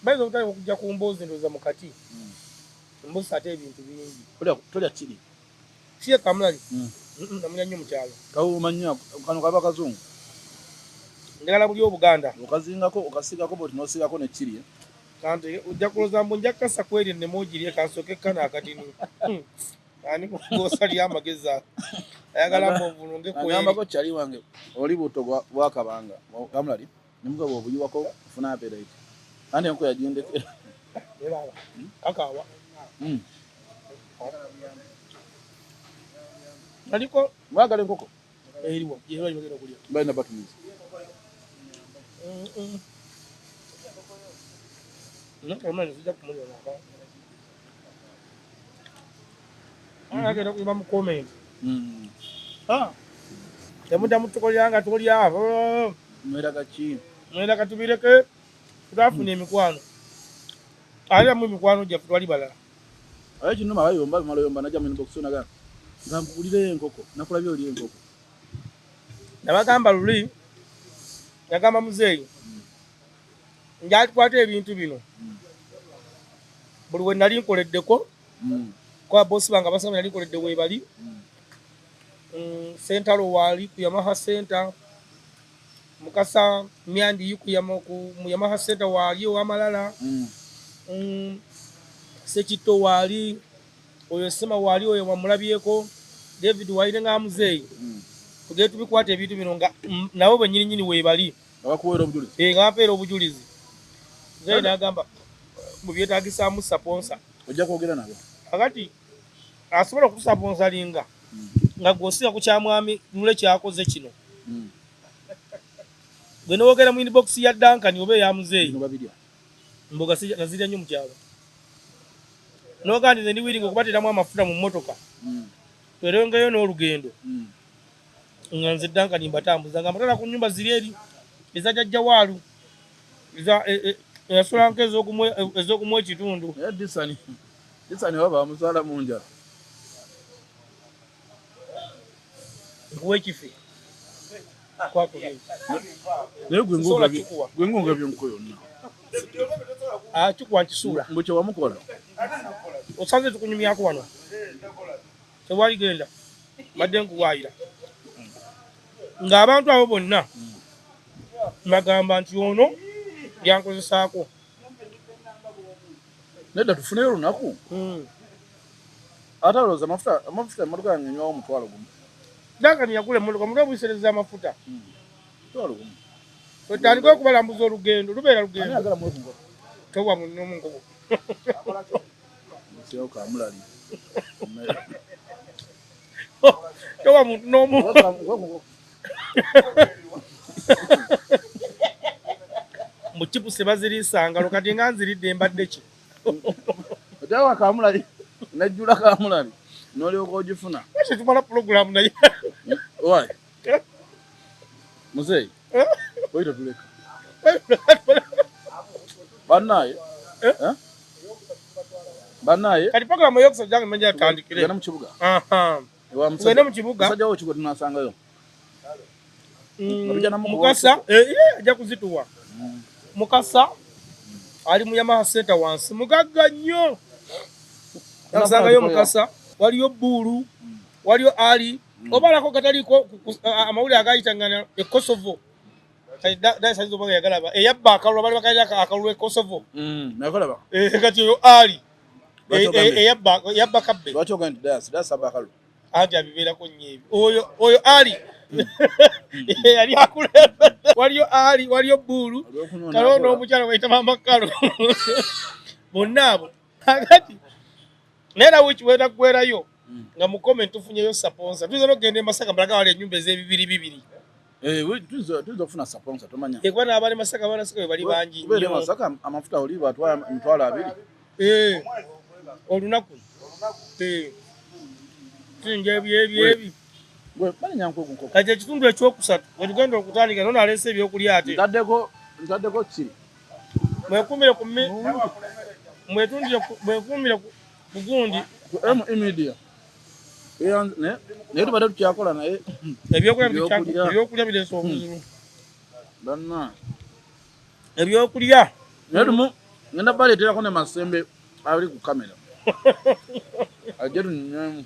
bayinza obutandika okujja ku mboozi ndowooza mu kati. Emboozi ate ebintu bingi. Tolya kiri. Siye kamulali. Namulya nnyo mu kyalo. Kawuuma nnyo kano kaba kazungu. Njagala buli Obuganda. Okazingako okasigako bw'oti n'osigako ne kiri. Kante ojja kulowooza mbu nja kukasa ku eri enneme ogirye kansooke kkano akatini. Ani gw'osalira amagezi ago? Ayagala mbu nvulunge ku eri. Agambako kyali wange oli butto bwakabanga kamulali ne mugabo obuyiwako ofuna appetite. Anti enkoko yagindekera. Naye baaba kakaawa. Aliko Mwagala enkoko? Eriwo gye bali bagenda okulya. Balina batumiza. Omanyi sijja kumulya naka. Agenda kuyimba mu comment. Temudda mutukolera nga tulya. Mweraga ki? Mweraga tubireke. Twafuna emikwano. Ate mu mikwano gyaffe twali balala. Aye kinuma bayomba bamala oyomba najja mu inbox naga nga nkugulireyo enkoko nakulabye oli enkoko. Nabagamba luli yagamba muzeeyi njalikwata ebintu bino buli we nali nkoleddeko kwa bosi bange abasinga nali nkoledde weebali. Sentalo waali ku Yamaha Center, Mukasa Myandi ku mu Yamaha Center waali owamalala. Sekitto waali, oyo Sema waali, oyo wamulabyeko David waali nga muzeeyi. Tugende tubikwata ebintu bino nga nabo bennyini nnyini weebali. Nga bakuweera obujulizi. Nga bampeera obujulizi. Muzeeyi n'agamba mu byetaagisaamu saponsa. Ojja kwogera nabo. Kakati asobola okutusaponsalinga nga gw'osiga ku kya mwami Lule kyakoze kino. Gwe nowogera mu inbox ya Duncan oba eya muzeeyi. Bino babirya. Mboga nazirya nnyo mu kyalo. N'ogamba nti nze ndi willing okubateeramu amafuta mu mmotoka. Twerongeyo n'olugendo. Nga nze Duncan mbatambuza nga mbatwala ku nnyumba ziri eri eza Jjajja Waalu. Eza eyasulangako ez'okumu ekitundu. Naye Disani oba bamuzaala mu njala. Nkuwa ekifi. Kwatula. Naye Sobola kikuwa. gwe ng'ogabye enkoko yonna. Kikuwa nkisuula. Mbu kye wamukola. Osanze tukunyumyako wano. Tewali genda. Mbadde nkuwaayira. Ng'abantu abo bonna mbagamba nti ono byankozesaako. Nedda tufuneyo olunaku. Ate olowooza amafuta emmotoka yange enywawo 10,000. Duncan yagula emmotoka mutwe busereza amafuta. 10,000. Otandike okubalambuza olugendo, lubeera lugendo. Ani ayagala muwe ku nkoko? Towa munno mu nkoko. Nsiyawo kamulali. Towa muntu n'omu. Mu chipusi baziriisa ngalo kati nga nziridde mbadde ki? Otewa kamulali, nejjula kamulali n'olyoka ogifuna. Lwaki tumala pulogulaamu naye? Why? Muzeeyi, oyi totuleka. Bannaaye. Eh? Bannaaye. Kati pulogulaamu ey'okusatu jange mmenye atandikire. Tugende mu kibuga. Ewa musajja. Tugende mu kibuga. Musajja wo kigo tunasangayo. Mukasa, ajja kuzituwa. Mukasa ali mu Yamaha Center wansi. Mugagga nnyo. Nasangayo Mukasa, waliyo Bbuulu, waliyo Ali. Obalako gataliiko amawulire agayitangana e Kosovo. Kati Dayisa oba yagalaba. Eyabba akalulu, bali bakalira akalulu e Kosovo. Nakalaba. Kati oyo Ali. Lwaki ogambye? Eyabba kabbe. Lwaki ogambye nti Dayisa abba akalulu? Anti abibeerako nnyo ebyo. Oyo Ali. Yali akulembera. Waliyo Ali, waliyo Bbuulu. Olw'okunoonya Kale ono akola. omukyala bayita Maama Kalo. Bonna abo. Kakati, naye era wiiki weetaggwerayo. Nga mu comment tufunyeyo sponsor. Tuyinza n'okugenda e Masaka mbalaga wali ennyumba ez'ebibiri bibiri. Eh, tuyinza okufuna sponsor, tomanya. Kuba n'abali Masaka, Masaka we bali bangi Kubeera e nnyo. Masaka amafuta oli batwala 20,000. Eh, olunaku. Eh. Tuyinza ebyo ebyo ebi. Gwe balinya nkwegu nkoko. Kati ekitundu ekyokusatu wetugenda okutandika, nono aleese ebyokulya ate. Ntaddeko ki? Mwekumire ku mwetundire mwekumire ku gundi. Ku ME Media. Naye tubadde tukyakola naye. Ebyokulya. Ebyokulya. Ebyokulya bireese obuzibu. Banna. Ebyokulya. Naye lumu ngenda baleeterako ne Masembe ali ku kamera. Ajje tunywemu.